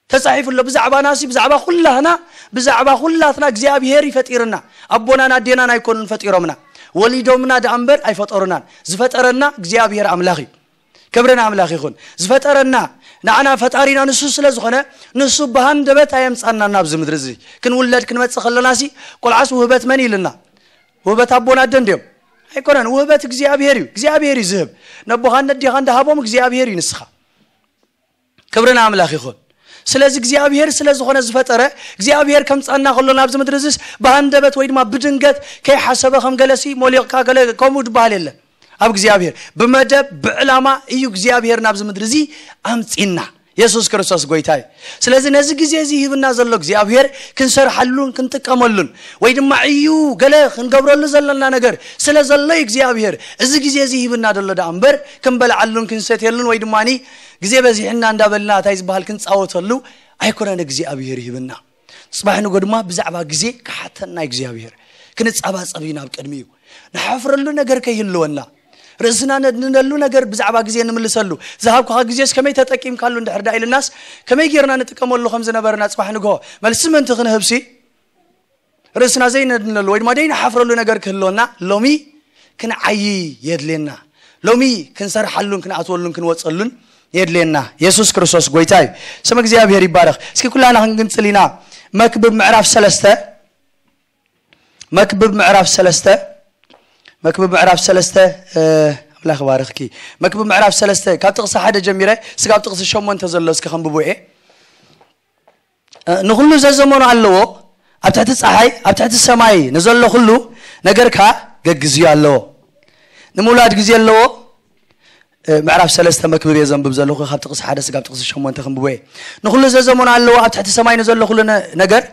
ተጻሒፉ ኣሎ። ብዛዕባና ሲ፣ ብዛዕባ ኩላህና፣ ብዛዕባ ኩላትና እግዚኣብሔር ይፈጢርና። ኣቦናን ኣዴናን ኣይኮኑን ፈጢሮምና። ወሊዶምና ደኣ እምበር ኣይፈጠሩናን። ዝፈጠረና እግዚኣብሔር ኣምላኽ እዩ። ክብሪ ንኣምላኽ ይኹን። ዝፈጠረና ንዓና ፈጣሪና ንሱ ስለ ዝኾነ፣ ንሱ ብሃንደበት ኣየምጻና ናብዚ ምድሪ እዚ። ክንውለድ ክንመጽእ ከለና ሲ፣ ቆልዓስ ውህበት መን ኢልና? ውህበት ኣቦን ኣደን ድዮም? ኣይኮነን። ውህበት እግዚኣብሔር እዩ። እግዚኣብሔር እዩ ዝህብ። ነቦኻን ነዴኻ እንዳሃቦም እግዚኣብሔር እዩ ንስኻ። ክብሪ ንኣምላኽ ይኹን። ስለዚ እግዚኣብሔር ስለ ዝኾነ ዝፈጠረ፣ እግዚኣብሔር ከምጻና ከሎ ናብዚ ምድሪ እዚስ ብሃንደበት ወይ ድማ ብድንገት ከይሓሰበ ከም ገለሲ ሞሊቕካ ገለ ከምኡ ዝበሃል የለን። ኣብ እግዚኣብሔር ብመደብ ብዕላማ እዩ እግዚኣብሔር ናብዚ ምድሪ እዚ ኣምጺና። የሱስ ክርስቶስ ጎይታ እዩ። ስለዚ ነዚ ግዜ እዚ ሂብና ዘሎ እግዚኣብሔር ክንሰርሓሉን ክንጥቀመሉን ወይ ድማ እዩ ገለ ክንገብረሉ ዘለና ነገር ስለ ዘሎ እዩ እግዚኣብሔር እዚ ግዜ እዚ ሂብና ዘሎ ደኣ እምበር ክንበልዓሉን ክንሰትየሉን ወይ ድማኒ ግዜ በዚሕና እንዳበልና እንታይ ዝበሃል ክንጻወተሉ ኣይኮነን እግዚኣብሔር ይህብና። ጽባሕ ንጎ ድማ ብዛዕባ ግዜ ክሓተና እግዚኣብሔር ክንጻባጸብ ኢና ኣብ ቅድሚኡ። ንሓፍረሉ ነገር ከይህልወና፣ ርእስና ነድንነሉ ነገር ብዛዕባ ግዜ ንምልሰሉ። ዝሃብኩኻ ግዜስ ከመይ ተጠቂምካሉ እንድሕር ደኣ ኢልናስ ከመይ ጌርና ንጥቀመሉ ከም ዝነበርና ጽባሕ ንግሆ መልሲ ምእንቲ ክንህብሲ ርእስና ዘይነድንነሉ ወይ ድማ ዘይንሓፍረሉ ነገር ክህልወና ሎሚ ክንዓዪ የድልየና። ሎሚ ክንሰርሓሉን ክንኣትወሉን ክንወፀሉን የድልየና። የሱስ ክርስቶስ ጎይታ እዩ። ስም እግዚኣብሔር ይባረኽ። እስኪ ኩላና ክንግንጽል ኢና። መክብብ ምዕራፍ ሰለስተ፣ መክብብ ምዕራፍ ሰለስተ፣ መክብብ ምዕራፍ ሰለስተ፣ እ፣ ኣምላኽ ይባርኽኪ። መክብብ ምዕራፍ ሰለስተ ካብ ጥቕሲ ሓደ ጀሚረ እስካብ ጥቕሲ ሸሞንተ ዘሎ እስኪ ከንብቦ እየ። እ፣ ንኹሉ ዘዘመኑ ኣለዎ፣ ኣብ ትሕቲ ጸሓይ፣ ኣብ ትሕቲ ሰማይ ንዘሎ ኩሉ ነገር ከኣ ገግዝዮ ኣለዎ። ንምውላድ ግዜ ኣለዎ። እ፣ ምዕራፍ ሰለስተ መክብብ እየ ዘንብብ ዘለኹ፣ ካብ ጥቕሲ ሓደ ስጋብ ጥቕሲ ሸሞንተ ክንብቦ እየ። ንኹሉ ዘዘመኑ ኣለዎ፣ ኣብ ትሕቲ ሰማይ ንዘሎ ኩሉ ነ-፣ ነገር፣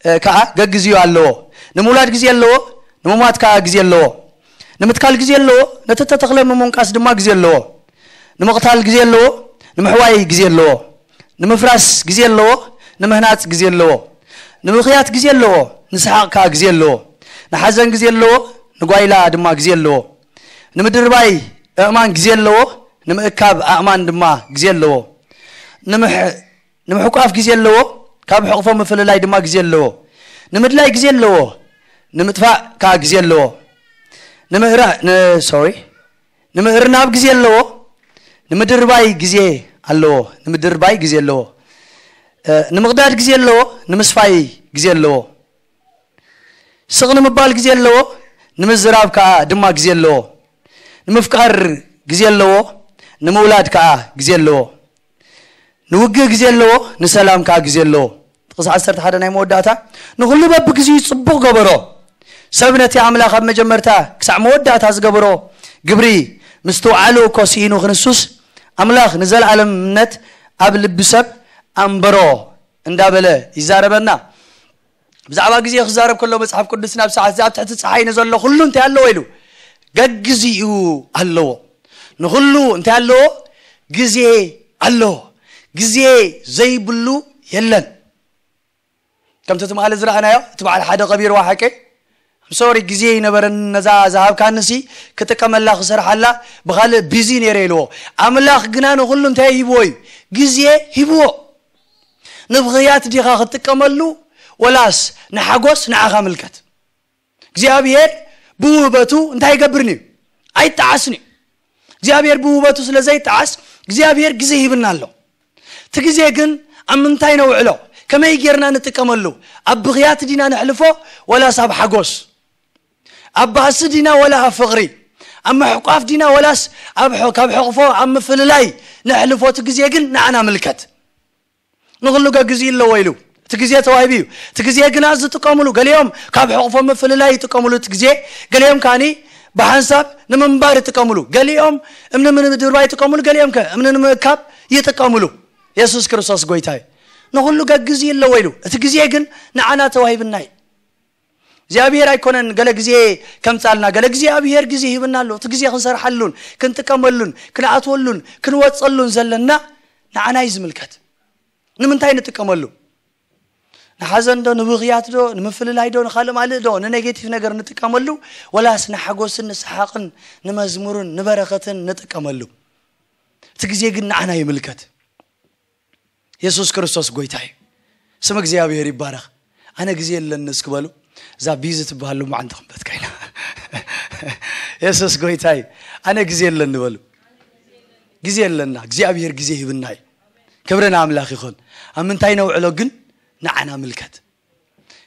እ፣ ከኣ ገግዝዮ ኣለዎ። ንምውላድ ግዜ ኣለዎ፣ ንምሟት ከኣ ግዜ ኣለዎ። ንምትካል ግዜ ኣለዎ፣ ነቲ እተተኽለ ንምውንቃስ ድማ ግዜ ኣለዎ። ንምቕታል ግዜ ኣለዎ፣ ንምሕዋይ ግዜ ኣለዎ። ንምፍራስ ግዜ ኣለዎ፣ ንምህናጽ ግዜ ኣለዎ። ንምኽያት ግዜ ኣለዎ፣ ንሰሓቕ ከኣ ግዜ ኣለዎ። ንሓዘን ግዜ ኣለዎ፣ ንጓይላ ድማ ግዜ ኣለዎ። ንምድርባይ ኣእማን ግዜ ኣለዎ፣ ንምእካብ ኣእማን ድማ ግዜ ኣለዎ። ንምሕ-፣ ንምሕቋፍ ግዜ ኣለዎ፣ ካብ ሕቕፎ ምፍልላይ ድማ ግዜ ኣለዎ። ንምድላይ ግዜ ኣለዎ፣ ንምጥፋእ ከኣ ግዜ ኣለዎ። ንምእራ-፣ ን-፣ ሶሪ፣ ንምእርናብ ግዜ ኣለዎ፣ ንምድርባይ ግዜ ኣለዎ፣ ንምድርባይ ግዜ ኣለዎ። እ፣ ንምቕዳድ ግዜ ኣለዎ፣ ንምስፋይ ግዜ ኣለዎ። ስቕ ንምባል ግዜ ኣለዎ፣ ንምዝራብ ከኣ ድማ ግዜ ኣለዎ። ንምፍቃር ግዜ ኣለዎ፣ ንምውላድ ከኣ ግዜ ኣለዎ። ንውግእ ግዜ ኣለዎ፣ ንሰላም ከኣ ግዜ ኣለዎ። ጥቕሲ ዓሰርተ ሓደ ናይ መወዳእታ፣ ንኹሉ በብግዜኡ ጽቡቕ ገበሮ። ሰብ ነቲ ኣምላኽ ኣብ መጀመርታ ክሳዕ መወዳእታ ዝገበሮ ግብሪ ምስትውዓሉ እኮ ስኢኑ ክንሱስ፣ ኣምላኽ ንዘለኣለምነት ኣብ ልቢ ሰብ ኣንበሮ እንዳበለ ይዛረበና። ብዛዕባ ግዜ ክዛረብ ከሎ መጽሓፍ ቅዱስ ናብ ሰዓት እዛ ኣብ ትሕቲ ጸሓይ ንዘሎ ኩሉ እንታይ ኣለዎ ኢሉ? ገግዚኡ ኣለዎ። ንኹሉ እንታይ ኣለዎ? ግዜ ኣለዎ። ግዜ ዘይብሉ የለን። ከምቲ ትማሊ ዝረኣናዮ፣ እቲ በዓል ሓደ ቀቢርዋ ሓቀይ፣ "I'm sorry፣ ግዜ ይነበረን ነዛ ዝሃብካንሲ ክጥቀመላ ክሰርሓላ ብኻልእ ቢዚ ነይረ" ኢልዎ። ኣምላኽ ግና ንኹሉ እንታይ ሂብዎ እዩ? ግዜ ሂብዎ። ንብኽያት ዲኻ ክትጥቀመሉ ወላስ ንሓጎስ ንዓኻ ምልከት? እግዚኣብሔር ብውህበቱ እንታይ ይገብርን እዩ? ኣይጠዓስን እዩ። እግዚኣብሔር ብውህበቱ ስለ ዘይጠዓስ እግዚኣብሔር ግዜ ሂብና ኣሎ። እቲ ግዜ ግን ኣብ ምንታይ ነውዕሎ? ከመይ ጌርና ንጥቀመሉ? ኣብ ብኽያት ዲና ነሕልፎ ወላስ ኣብ ሓጎስ? ኣብ ባእሲ ዲና ወላ ኣብ ፍቕሪ? ኣብ ምሕቋፍ ዲና ወላስ ኣብ ሕ-፣ ካብ ሕቕፎ ኣብ ምፍልላይ ነሕልፎ? እቲ ግዜ ግን ንዓና ምልከት። ንኹሉ ገግዚ ኣለዎ ኢሉ እቲ ግዜ ተዋሂቡ እዩ። እቲ ግዜ ግና ዝጥቀምሉ ገሊኦም ካብ ሕቕፎ ምፍልላይ ይጥቀምሉ እቲ ግዜ፣ ገሊኦም ካኒ ብሓንሳብ ንምንባር ይጥቀምሉ፣ ገሊኦም እምኒ ንምድርባ ይጥቀምሉ፣ ገሊኦም ከ እምኒ ንምእካብ ይጥቀምሉ። የሱስ ክርስቶስ ጎይታ እዩ። ንኹሉ ገግዚ ኣለዎ ኢሉ እቲ ግዜ ግን ንዓና ተዋሂብና እዩ። እግዚኣብሔር ኣይኮነን ገለ ግዜ ከምጻልና፣ ገለ እግዚኣብሔር ግዜ ሂብና ኣሎ። እቲ ግዜ ክንሰርሓሉን ክንጥቀመሉን ክንኣትወሉን ክንወጸሉን ዘለና ንዓና እዩ ዝምልከት። ንምንታይ ንጥቀመሉ? ንሓዘን ዶ፣ ንብኽያት ዶ፣ ንምፍልላይ ዶ፣ ንኻልእ ማልእ ዶ፣ ንኔጌቲቭ ነገር ንጥቀመሉ፣ ወላስ ንሓጎስን ንሰሓቕን ንመዝሙርን ንበረኸትን ንጥቀመሉ? እቲ ግዜ ግን ንዓና ይምልከት። የሱስ ክርስቶስ ጎይታ እዩ። ስም እግዚኣብሔር ይባረኽ። ኣነ ግዜ የለኒ እስኪ በሉ። እዛ ቢዚ ትበሃል ሎማዓንቲ ክንበት ካይና። የሱስ ጎይታ እዩ። ኣነ ግዜ የለኒ በሉ። ግዜ የለና፣ እግዚኣብሔር ግዜ ሂብና እዩ። ክብሪ ንኣምላኽ ይኹን። ኣብ ምንታይ ነውዕሎ ግን ንዓና ምልከት።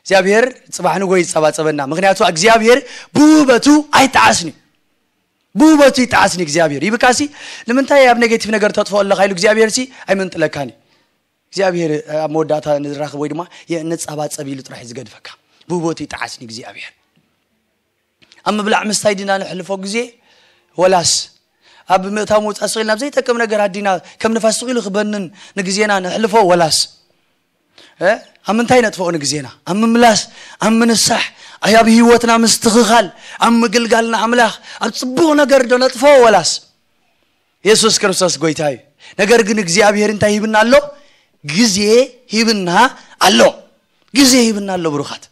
እግዚኣብሔር ጽባሕ ንጎ ይጸባጸበና። ምኽንያቱ እግዚኣብሔር ብውበቱ ኣይጠዓስን እዩ። ብውበቱ ይጠዓስን እዩ እግዚኣብሔር። ይብካሲ ንምንታይ ኣብ ኔጌቲቭ ነገር ተጥፍኦ ኣለኻ ኢሉ እግዚኣብሔር ሲ ኣይምንጥለካን እዩ። እግዚኣብሔር ኣብ መወዳእታ ንራኸብ ወይ ድማ የ-፣ ንጸባጸብ ኢሉ ጥራሕ እዩ ዝገድፈካ። ብውበቱ ይጠዓስን እዩ እግዚኣብሔር። ኣብ ምብላዕ ምስታይ ዲና ነሕልፎ ግዜ ወላስ ኣብ ምእታው ምውጻእ ስቕ ኢልና ኣብ ዘይጠቅም ነገር ኣዲና ከም ንፋስ ስቕ ኢሉ ክበንን ንግዜና ነሕልፎ ወላስ እ? ኣብ ምንታይ ነጥፍኦ ንግዜና? ኣብ ምምላስ፣ ኣብ ምንሳሕ፣ ኣብ ህይወትና ምስትኽኻል፣ ኣብ ምግልጋልና ኣምላኽ፣ ኣብ ጽቡቕ ነገር ዶ ነጥፍኦ ወላስ? የሱስ ክርስቶስ ጎይታ እዩ። ነገር ግን እግዚኣብሔር እንታይ ሂብና ኣሎ? ግዜ ሂብና ኣሎ። ግዜ ሂብና ኣሎ ብሩኻት።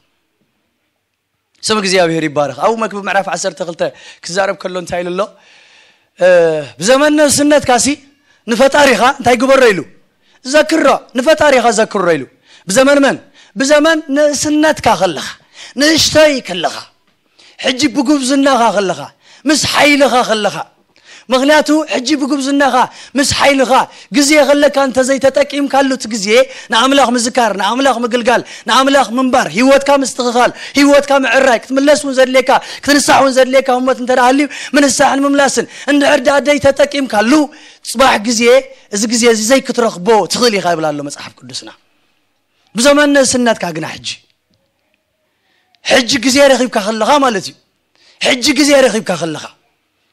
ስም እግዚኣብሔር ይባረኽ። ኣብ መክብብ ምዕራፍ ዓሰርተ ክልተ ክዛረብ ከሎ እንታይ ኢሉ ኣሎ? እ፣ ብዘመን ንእስነትካ ሲ ንፈጣሪኻ እንታይ ግበሮ ኢሉ? ዘክሮ፣ ንፈጣሪኻ ዘክሮ ኢሉ። ብዘመን መን? ብዘመን ንእስነትካ ከለኻ፣ ንእሽተይ ከለኻ፣ ሕጂ ብጉብዝናኻ ከለኻ፣ ምስ ሓይልኻ ከለኻ። ምኽንያቱ ሕጂ ብጉብዝናኻ ምስ ሓይልኻ ግዜ ከለካ እንተዘይተጠቂምካሉ እቲ ግዜ ንኣምላኽ ምዝካር፣ ንኣምላኽ ምግልጋል፣ ንኣምላኽ ምንባር፣ ህይወትካ ምስትኽኻል፣ ህይወትካ ምዕራይ፣ ክትምለስ እውን ዘድልየካ፣ ክትንሳሕ እውን ዘድልየካ ህሞት እንተ ደኣ ሃልዩ ምንሳሕን ምምላስን እንድሕር ደኣ ዘይተጠቂምካሉ ጽባሕ ግዜ እዚ ግዜ እዚ ዘይክትረኽቦ ትኽእል ኢኻ ይብል ኣሎ መጽሓፍ ቅዱስና። ብዘመን ንእስነትካ ግና ሕጂ ሕጂ ግዜ ረኺብካ ከለኻ ማለት እዩ። ሕጂ ግዜ ረኺብካ ከለኻ።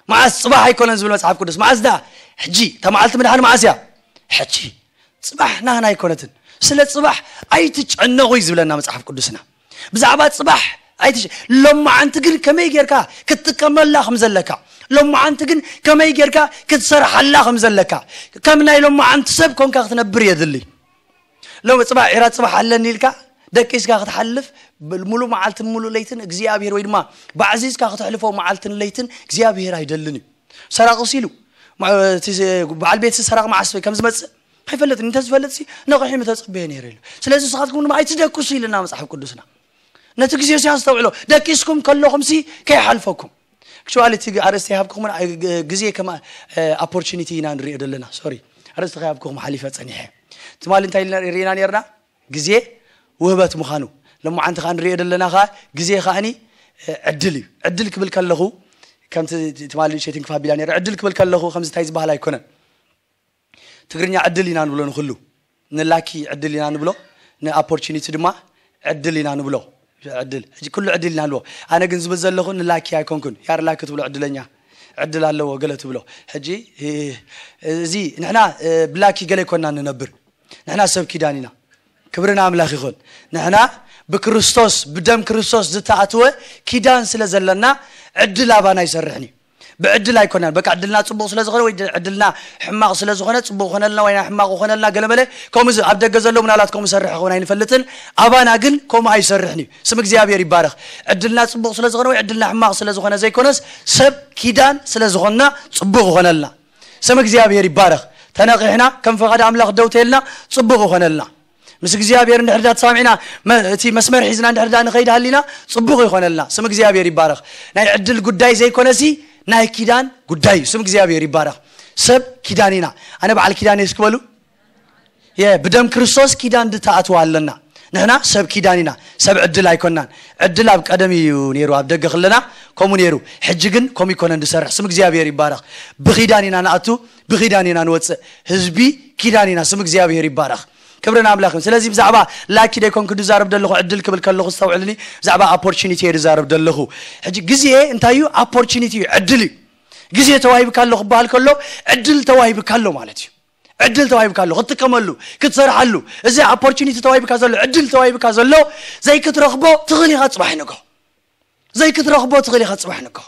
መዓስ? ጽባሕ ኣይኮነን ዝብል መጽሓፍ ቅዱስ። መዓስ ደኣ? ሕጂ። እታ መዓልቲ ምድሓን መዓስ እያ? ሕጂ። ጽባሕ ናህና ኣይኮነትን። ስለ ጽባሕ ኣይትጨነቑ እዩ ዝብለና መጽሓፍ ቅዱስና። ብዛዕባ ጽባሕ ኣይትጨ-፣ ሎማዓንቲ ግን ከመይ ጌርካ ክትጥቀመላ ከም ዘለካ፣ ሎማዓንቲ ግን ከመይ ጌርካ ክትሰርሓላ ከም ዘለካ፣ ከም ናይ ሎማዓንቲ ሰብ ኮንካ ክትነብር የድሊ። ሎም ጽባሕ ዒራ ጽባሕ ኣለኒ ኢልካ ደቂስካ ክትሓልፍ ብ-፣ ሙሉ መዓልትን ሙሉ ለይትን እግዚኣብሔር ወይ ድማ ባዕዚዝካ ክትሕልፎ መዓልትን ለይትን እግዚኣብሔር ኣይደልን እዩ። ሰራቂ ሲሉ ማ-፣ እቲ ስ-፣ በዓል ቤት ሰራቂ መዓስ ከም ዝመጽእ ኣይፈልጥን። እንተዝፈልጥ ሲ ነቒሑ ምተጸበየ ነይሩ ኢሉ። ስለዚ ንስኻትኩም ድማ ኣይትደቅሱ ኢልና መጽሓፍ ቅዱስና። ነቲ ግዜ ሲ ኣስተውዕሎ። ደቂስኩም ከለኹም ሲ ከይሓልፈኩም። ኣክቹዋሊ እቲ ኣርእስቲ ይሃብኩኹም ግ-፣ ግዜ ከም ኦፖርቹኒቲ ኢና ንሪኦ ዘለና። ሶሪ፣ ኣርእስቲ ከይሃብኩኹም ሓሊፈ ጸኒሐ። ትማሊ እንታይ ኢልና ሪኢና ነርና? ግዜ ውህበት ምዃኑ። ሎማዓንቲ ከኣ ንሪኦ ዘለና ከኣ ግዜ ከኣኒ ዕድል እዩ። ዕድል ክብል ከለኹ ከምቲ ትማሊ ሸቲን ክፋቢላ ነረ ዕድል ክብል ከለኹ ከምዚ እንታይ ዝበሃል ኣይኮነን። ትግርኛ ዕድል ኢና ንብሎ ንኹሉ። ንላኪ ዕድል ኢና ንብሎ፣ ንኦፖርቹኒቲ ድማ ዕድል ኢና ንብሎ። ዕድል፣ ሕጂ ኩሉ ዕድል ኢና ንብሎ። ኣነ ግን ዝብል ዘለኹ ንላኪ ኣይኮንኩን። ያር ላኪ ትብሎ ዕድለኛ፣ ዕድል ኣለዎ ገለ ትብሎ። ሕጂ፣ እ፣ እዚ ንሕና፣ እ፣ ብላኪ ገለ ኣይኮንና ንነብር። ንሕና ሰብ ኪዳን ኢና። ክብሪ ንኣምላኽ ይኹን። ንሕና ብክርስቶስ፣ ብደም ክርስቶስ ዝተኣትወ ኪዳን ስለ ዘለና ዕድል ኣባና ኣይሰርሕን እዩ። ብዕድል ኣይኮነን። በቃ ዕድልና ጽቡቕ ስለ ዝኾነ ወይ ድ-፣ ዕድልና ሕማቕ ስለ ዝኾነ ጽቡቕ ኾነልና ወይ ናይ ሕማቕ ኾነልና ገለመለ ከምኡ ዝ-፣ ኣብ ደገ ዘሎ ምናልባት ከምኡ ሰርሕ ኸውን ኣይንፈልጥን። ኣባና ግን ከምኡ ኣይሰርሕን እዩ። ስም እግዚኣብሔር ይባረኽ። ዕድልና ጽቡቕ ስለ ዝኾነ ወይ ዕድልና ሕማቕ ስለ ዝኾነ ዘይኮነስ ሰብ ኪዳን ስለ ዝኾንና ጽቡቕ ይኾነልና። ስም እግዚኣብሔር ይባረኽ። ተነቒሕና ከም ፈቓድ ኣምላኽ ደው ተልና ጽቡቕ ይኾነልና። ምስ እግዚኣብሔር እንድሕር ዳ ተሰማሚዕና መ-፣ እቲ መስመር ሒዝና እንድሕር ዳ ንኸይድ ሃሊና ጽቡቕ ይኾነልና። ስም እግዚኣብሔር ይባረኽ። ናይ ዕድል ጉዳይ ዘይኮነሲ ናይ ኪዳን ጉዳይ እዩ። ስም እግዚኣብሔር ይባረኽ። ሰብ ኪዳን ኢና። ኣነ በዓል ኪዳን እየ እስኪ በሉ። የ-፣ ብደም ክርስቶስ ኪዳን ዝተኣትወ ኣለና። ንሕና ሰብ ኪዳን ኢና። ሰብ ዕድል ኣይኮናን። ዕድል ኣብ ቀደም እዩ ነይሩ። ኣብ ደገ ክለና ከምኡ ነይሩ። ሕጂ ግን ከምኡ ይኮነን ዝሰርሕ። ስም እግዚኣብሔር ይባረኽ። ብኪዳን ኢና ንኣቱ፣ ብኪዳን ኢና ንወፅእ። ህዝቢ ኪዳን ኢና። ስም እግዚኣብሔር ይባረኽ። ክብሪ ንኣምላኽ ይኹን። ስለዚ ብዛዕባ ላኪ ደይኮንኩ ድዛረብ ደለኹ፣ ዕድል ክብል ከለኹ ዝተውዕልኒ፣ ብዛዕባ ኦፖርቹኒቲ እየ ድዛረብ ደለኹ። ሕጂ ግዜ እንታይ እዩ? ኦፖርቹኒቲ እዩ፣ ዕድል እዩ። ግዜ ተዋሂብካ ኣሎ ክበሃል ከሎ ዕድል ተዋሂብካ ኣሎ ማለት እዩ። ዕድል ተዋሂብካ ኣሎ ክትጥቀመሉ፣ ክትሰርሓሉ። እዚ ኦፖርቹኒቲ ተዋሂብካ ዘሎ፣ ዕድል ተዋሂብካ ዘሎ ዘይክትረኽቦ ትኽእል ኢኻ ጽባሕ ንግሆ። ዘይክትረኽቦ ትኽእል ኢኻ ጽባሕ ንግሆ።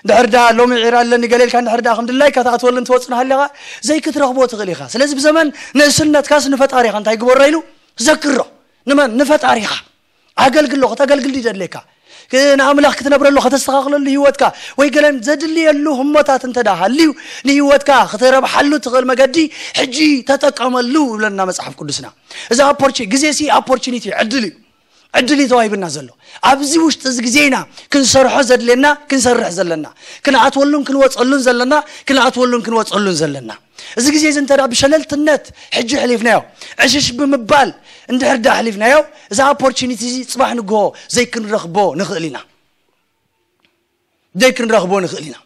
ድሕር ዳ ሎሚ ዒራ ኣለኒ ገለ ኢልካ እንድሕር ዳ ከም ድላይካ ትኣትወሉ እንትወጽእ ሃሊኻ ዘይክትረኽቦ ትኽእል ኢኻ። ስለዚ ብዘመን ንእስነትካስ ንፈጣሪኻ እንታይ ግበሮ ኢሉ ዘክሮ። ንመን? ንፈጣሪኻ። ኣገልግሎ፣ ከተገልግል ድዩ ዘድልየካ? ክ- ንኣምላኽ ክትነብረሉ፣ ከተስተኻኽለሉ ህይወትካ፣ ወይ ገለን ዘድልየሉ ህሞታት እንተ ደኣ ሃልዩ፣ ንህይወትካ ክትረብሓሉ ትኽእል መገዲ ሕጂ ተጠቀመሉ ይብለና መጽሓፍ ቅዱስና። እዚ ኣፖርቹ ግዜ ሲ ኣፖርቹኒቲ፣ ዕድል እዩ። ዕድል እዩ ተዋሂብና ዘሎ። ኣብዚ ውሽጢ እዚ ግዜ ኢና ክንሰርሖ ዘድልየና፣ ክንሰርሕ ዘለና፣ ክንኣትወሉን ክንወፀሉን ዘለና፣ ክንኣትወሉን ክንወፀሉን ዘለና። እዚ ግዜ እዚ እንተ ደኣ ብሸለልትነት ሕጂ ኣሕሊፍናዮ፣ ዕሽሽ ብምባል እንድሕር ደኣ ኣሕሊፍናዮ፣ እዚ ኣፖርቹኒቲ እዚ ጽባሕ ንግሆ ዘይክንረኽቦ ንኽእል ኢና። ዘይክንረኽቦ ንኽእል ኢና።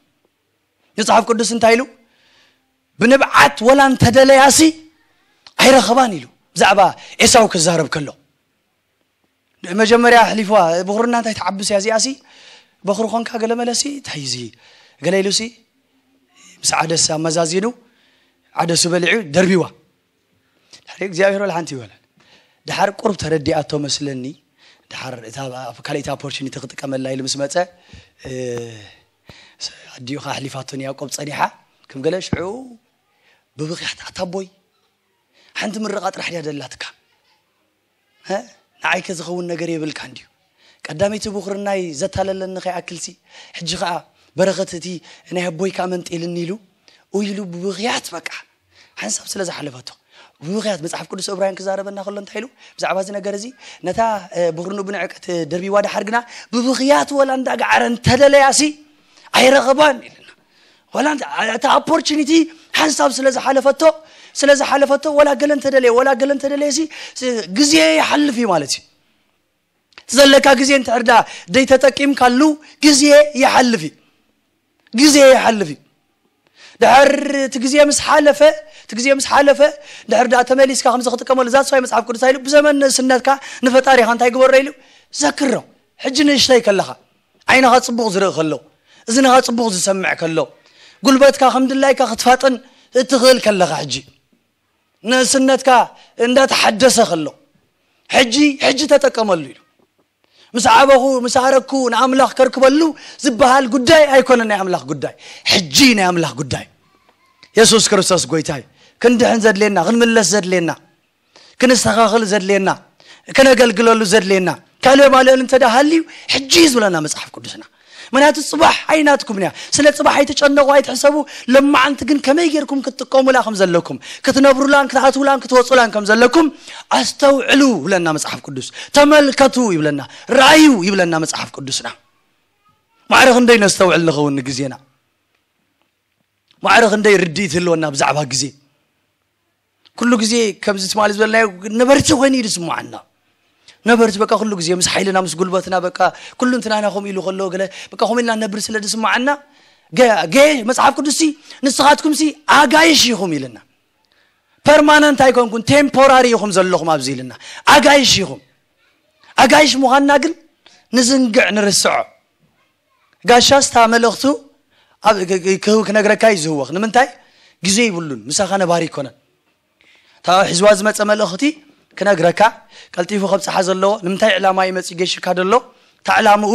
መጽሓፍ ቅዱስ እንታይ ኢሉ? "ብንብዓት ወላ እንተደለያሲ ኣይረኸባን" ኢሉ ብዛዕባ ኤሳው ክዛረብ ከሎ። መጀመርያ ኣሕሊፍዋ፣ ብኹርና እንታይ ትዓብስ እያ እዚኣሲ? በኹሪ ኾንካ ገለ መለሲ፣ እንታይ እዚ? ገለ ኢሉሲ፣ ምስ ዓደስ ኣመዛዚኑ፣ ዓደሱ በሊዑ ደርቢዋ። ድሕሪ እግዚኣብሔር ወላ ሓንቲ ይበላል። ድሓር ቁሩብ ተረዲኣቶ መስለኒ። ድሓር እታ ካልኣይቲ ኣፖርቹኒቲ ክጥቀመላ ኢሉ ምስ መጸ፣ እ፣ ኣዲኡ ከኣ ኣሕሊፋቶ ንያዕቆብ ጸኒሓ፣ ከም ገለ ሽዑ ብብኽያት፣ "ኣታ ኣቦይ፣ ሓንቲ ምርቓ ጥራሕ ድያ ደላትካ? እ? ንዓይከ ዝኸውን ነገር የብልካን ድዩ? ቀዳመይቲ ብኹርናይ ዘታለለኒ ከይኣክልሲ፣ ሕጂ ኸኣ በረኸት እቲ ናይ ኣቦይ ከኣ መንጢልኒ" ኢሉ፣ ኡ ኢሉ ብብኽያት በቃ ሓንሳብ ስለ ዝሓለፈቶ። ብብኽያት መጽሓፍ ቅዱስ ዕብራውያን ክዛረበና ከሎ እንታይ ኢሉ? ብዛዕባ እዚ ነገር እዚ፣ ነታ፣ እ፣ ብኹርኑ ብንዕቀት ደርቢዋ፣ ደሓር ግና ብብኽያት ወላ እንዳገዓረ እንተደለያሲ ኣይረኸባን ኢልና። ወላ እንተ-፣ እቲ ኣፖርቹኒቲ ሓንሳብ ስለ ዝሓለፈቶ፣ ስለ ዝሓለፈቶ፣ ወላ ገለ እንተደለየ፣ ወላ ገለ እንተደለየሲ፣ ስ-፣ ግዜ ይሓልፍ እዩ ማለት እዩ። እቲ ዘለካ ግዜ እንድሕር ደኣ ደይ ተጠቂምካሉ፣ ግዜ ይሓልፍ እዩ። ግዜ ይሓልፍ እዩ። ድሕር እቲ ግዜ ምስ ሓለፈ፣ እቲ ግዜ ምስ ሓለፈ፣ ድሕር ደኣ ተመሊስካ ከምዚ ክትጥቀመሉ፣ ዛት ሰዋይ መጽሓፍ ቅዱስ ኢሉ፣ ብዘመን ንእስነትካ ንፈጣሪኻ እንታይ ግበሮ ኢሉ? ዘክሮ። ሕጂ ንእሽተይ ከለኻ፣ ዓይንኻ ጽቡቕ ዝርኢ ከሎ፣ እዝንኻ ጽቡቕ ዝሰምዕ ከሎ፣ ጉልበትካ ከም ድላይካ ክትፋጥን እትኽእል ከለኻ፣ ሕጂ ንእስነትካ እንዳተሓደሰ ከሎ፣ ሕጂ፣ ሕጂ ተጠቀመሉ ኢሉ። "ምስ ዓበኹ፣ ምስ ኣረግኩ ንኣምላኽ ከርክበሉ" ዝበሃል ጉዳይ ኣይኮነን ናይ ኣምላኽ ጉዳይ። ሕጂ ናይ ኣምላኽ ጉዳይ። የሱስ ክርስቶስ ጎይታ እዩ። ክንድሕን ዘድልየና፣ ክንምለስ ዘድልየና፣ ክንስተኻኽል ዘድልየና፣ ክነገልግለሉ ዘድልየና ካልእ ማልእን እንተ ደኣ ሃልዩ፣ ሕጂ እዩ ዝብለና መጽሓፍ ቅዱስና። ምክንያቱ ጽባሕ ኣይናትኩምን እያ። ስለ ጽባሕ ኣይትጨነቑ፣ ኣይትሕሰቡ። ለማዓንቲ ግን ከመይ ጌርኩም ክትጥቀሙላ ከም ዘለኩም፣ ክትነብሩላን ክትኣትውላን ክትወጹላን ከም ዘለኩም ኣስተውዕሉ ይብለና መጽሓፍ ቅዱስ። ተመልከቱ ይብለና፣ ረኣዩ ይብለና መጽሓፍ ቅዱስና። ማዕረ ክንደይ ነስተውዕል ንኸውን ንግዜና? ማዕረ ክንደይ ርድኢት ህልወና ብዛዕባ ግዜ? ኩሉ ግዜ ከምዚ ትማሊ ዝበልናዮ ነበርቲ ኮይኑ እዩ ዝስምዓና። ነበርቲ በቃ ኩሉ ግዜ ምስ ሓይልና ምስ ጉልበትና በቃ ኩሉ እንትናና ከምኡ ኢሉ ከሎ ገለ በቃ ከምኡ ኢልና ነብር ስለ ዝስምዓና ገ-፣ ገ-፣ መጽሓፍ ቅዱስሲ ንስኻትኩምሲ ኣጋይሽ ኢኹም ኢልና። ፐርማነንት ኣይኮንኩን፣ ቴምፖራሪ ኢኹም ዘለኹም ኣብዚ ኢልና። ኣጋይሽ ኢኹም። ኣጋይሽ ምዃንና ግን ንዝንግዕ፣ ንርስዖ። ጋሻስ እታ መልእኽቱ ኣብ ክ-፣ ክ-፣ ክ-፣ ክነግረካ እዩ ዝህወኽ። ንምንታይ? ግዜ ይብሉን፣ ምሳኻ ነባሪ ይኮነን። እታ ሒዝዋ ዝመጸ መልእኽቲ ክነግረካ፣ ቀልጢፉ ከብጽሓ ዘለዎ፣ ንምንታይ ዕላማ እዩ መጺኡ ገይሽካ ዘሎ፣ እታ ዕላምኡ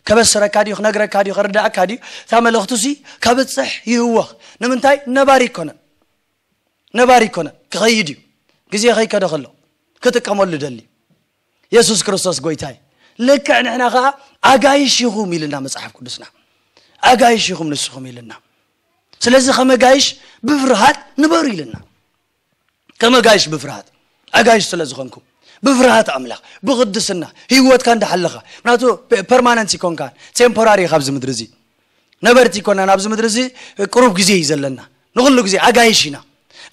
ከበስረካ ድዩ፣ ክነግረካ ድዩ፣ ከረዳእካ ድዩ፣ እታ መልእኽቱሲ ከብጽሕ ይህወኽ። ንምንታይ? ነባሪ ይኮነን። ነባሪ ይኮነን፣ ክኸይድ እዩ። ግዜ ከይከደ ከሎ ክጥቀመሉ ደሊ። የሱስ ክርስቶስ ጎይታይ። ልክዕ ንሕና ኸዓ ኣጋይሽ ኢኹም ኢልና መጽሓፍ ቅዱስና። ኣጋይሽ ኢኹም ንስኹም ኢልና። ስለዚ ከመ ጋይሽ ብፍርሃት ንበሩ ኢልና። ከመ ጋይሽ ብፍርሃት። ኣጋይሽ ስለ ዝኾንኩም። ብፍርሃት ኣምላኽ፣ ብቕድስና፣ ህይወትካ እንዳሓለኻ። ምክንያቱ ፐ-፣ ፐርማነንት ይኮንካን፣ ቴምፖራሪ ኢኻ ኣብዚ ምድሪ እዚ። ነበርቲ ይኮናን፣ ኣብዚ ምድሪ እዚ ቅሩብ ግዜ እዩ ዘለና። ንኹሉ ግዜ ኣጋይሽ ኢና።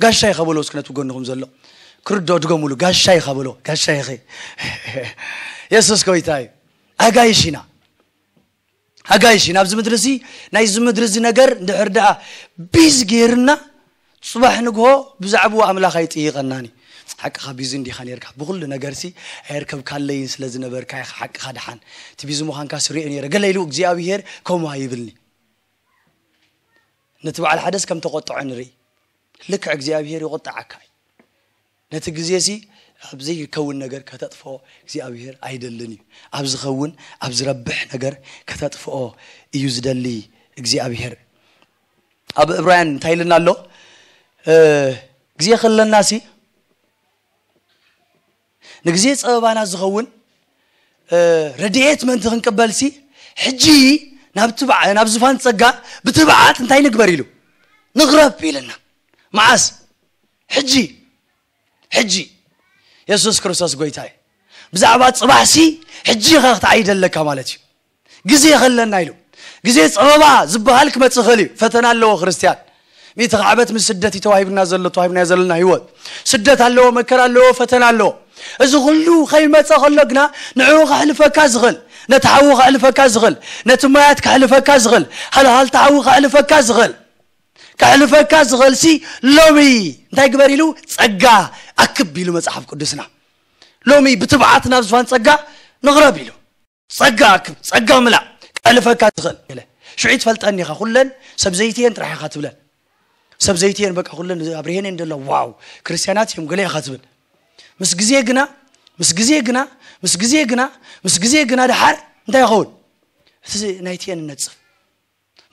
ጋሻ ኢኻ በሎ እስኪ ነቲ ጎንኹም ዘሎ። ክርዶ ድገሙሉ፣ ጋሻ ኢኻ በሎ፣ ጋሻ ኢኸ። የሱስ ጎይታ እዩ። ኣጋይሽ ኢና። ኣጋይሽ ኢና። ኣብዚ ምድሪ እዚ፣ ናይዚ ምድሪ እዚ ነገር እንድሕር ደኣ ቢዚ ገይርና፣ ጽባሕ ንግሆ ብዛዕባኡ ኣምላኽ ኣይጥይቐናን እዩ። ሓቅኻ ቢዚ እንዲኻ ነይርካ። ብኹሉ ነገርሲ ኣየርከብካለይን ስለ ዝነበርካ ኢኻ ሓቅኻ ደሓን። እቲ ቢዚ ምዃንካ ስሪኦ ነይረ። ገለ ኢሉ እግዚኣብሄር ከምኡ ኣይብልኒ። ነቲ በዓል ሓደስ ከም ተቖጥዖ ንርኢ። ልክዕ እግዚኣብሄር ይቑጣዓካ እዩ። ነቲ ግዜሲ ኣብ ዘይከውን ነገር ከተጥፍኦ እግዚኣብሄር ኣይደልን እዩ። ኣብ ዝኸውን፣ ኣብ ዝረብሕ ነገር ከተጥፍኦ እዩ ዝደሊ እግዚኣብሄር። ኣብ ዕብራውያን እንታይ ኢልና ኣሎ? እ፣ ግዜ ከለናሲ ንግዜ ጸበባና ዝኸውን ረድኤት ምእንቲ ክንቅበልሲ፣ ሕጂ ናብ ትብዓ- ናብ ዝፋን ጸጋ ብትብዓት እንታይ ንግበር ኢሉ? ንቕረብ ኢለና። መዓስ? ሕጂ። ሕጂ። የሱስ ክርስቶስ ጎይታ እዩ። ብዛዕባ ጽባሕሲ ሕጂ ኢኻ ክትዓይድ ኣለካ ማለት እዩ። ግዜ ከለና ኢሉ። ግዜ ጸበባ ዝበሃል ክመጽእ ይኽእል እዩ። ፈተና ኣለዎ ክርስትያን። ሚእቲ ዓመት ምስ ስደት እዩ ተዋሂብና ዘሎ፣ ተዋሂብና ዘለና ህይወት። ስደት ኣለዎ፣ መከራ ኣለዎ፣ ፈተና ኣለዎ። እዚ ኩሉ ከይመጸ ከሎ ግና ንዕኡ ከሕልፈካ ዝኽእል፣ ነቲ ሓዊ ከሕልፈካ ዝኽእል፣ ነቲ ማያት ከሕልፈካ ዝኽእል፣ ሃልሃልቲ ሓዊ ከሕልፈካ ዝኽእል፣ ከሕልፈካ ዝኽእልሲ ሎሚ እንታይ ግበር ኢሉ? ጸጋ ኣክብ ኢሉ መጽሓፍ ቅዱስና። ሎሚ ብትብዓት ናብ ዝፋን ጸጋ ንቕረብ ኢሉ። ጸጋ ኣክብ፣ ጸጋ ምላእ፣ ከሕልፈካ ዝኽእል ገለ። ሽዑ ትፈልጠኒ ኢኻ፣ ኩለን ሰብ ዘይትየን ጥራሕ ኢኻ ትብለን። ሰብ ዘይትየን በቃ ኩለን ኣብርሄን እየን ደሎ፣ ዋው፣ ክርስትያናት እዮም ገለ ኢኻ ትብል። ምስ ግዜ ግና፣ ምስ ግዜ ግና፣ ምስ ግዜ ግና፣ ምስ ግዜ ግና ደሓር እንታይ ይኸውን? እቲ ናይትየን ነጽፍ።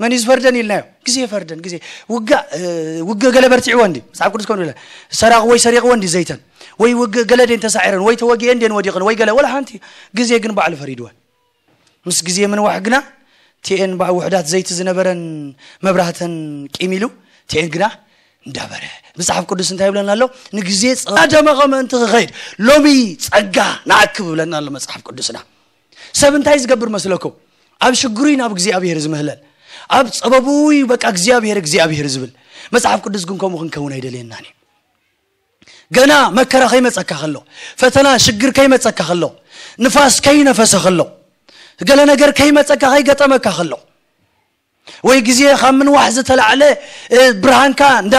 መን እዩ ዝፈርደን ኢልናዮ? ግዜ ይፈርደን። ግዜ ውጋ- እ፣ ውግእ ገለ በርቲዕዎ እንዲ መጽሓፍ ቅዱስ ከምኡ ይብለ። ሰራቂ ወይ ሰሪቕዎ እንዲ ዘይተን ወይ ውግእ ገለ ደን ተሳዒረን ወይ ተወጊኤን ደን ወዲቕን ወይ ገለ ወላ ሓንቲ። ግዜ ግን ባዕሉ ፈሪድወን። ምስ ግዜ ምንዋሕ ግና ቲኤን ባዕ ውሕዳት ዘይቲ ዝነበረን መብራህተን ቂም ኢሉ ቲኤን ግና እንዳበረ። መጽሓፍ ቅዱስ እንታይ ይብለና ኣሎ? ንግዜ ጸ- ደመቐ ምእንቲ ክኸይድ ሎሚ ጸጋ ንኣክብ ይብለና ኣሎ መጽሓፍ ቅዱስና። ሰብ እንታይ ዝገብር መስለኩም? ኣብ ሽግሩ እዩ ናብ እግዚኣብሔር ዝምህለል፣ ኣብ ጸበቡ እዩ በቃ እግዚኣብሔር እግዚኣብሔር ዝብል። መጽሓፍ ቅዱስ ግን ከምኡ ክንከውን ኣይደልየናን እዩ። ገና መከራ ከይመጸካ ከሎ፣ ፈተና ሽግር ከይመጸካ ከሎ፣ ንፋስ ከይነፈሰ ከሎ፣ ገለ ነገር ከይመጸካ ከይገጠመካ ከሎ፣ ወይ ግዜ ካብ ምንዋሕ ዝተላዕለ እ፣ ብርሃንካ እንዳ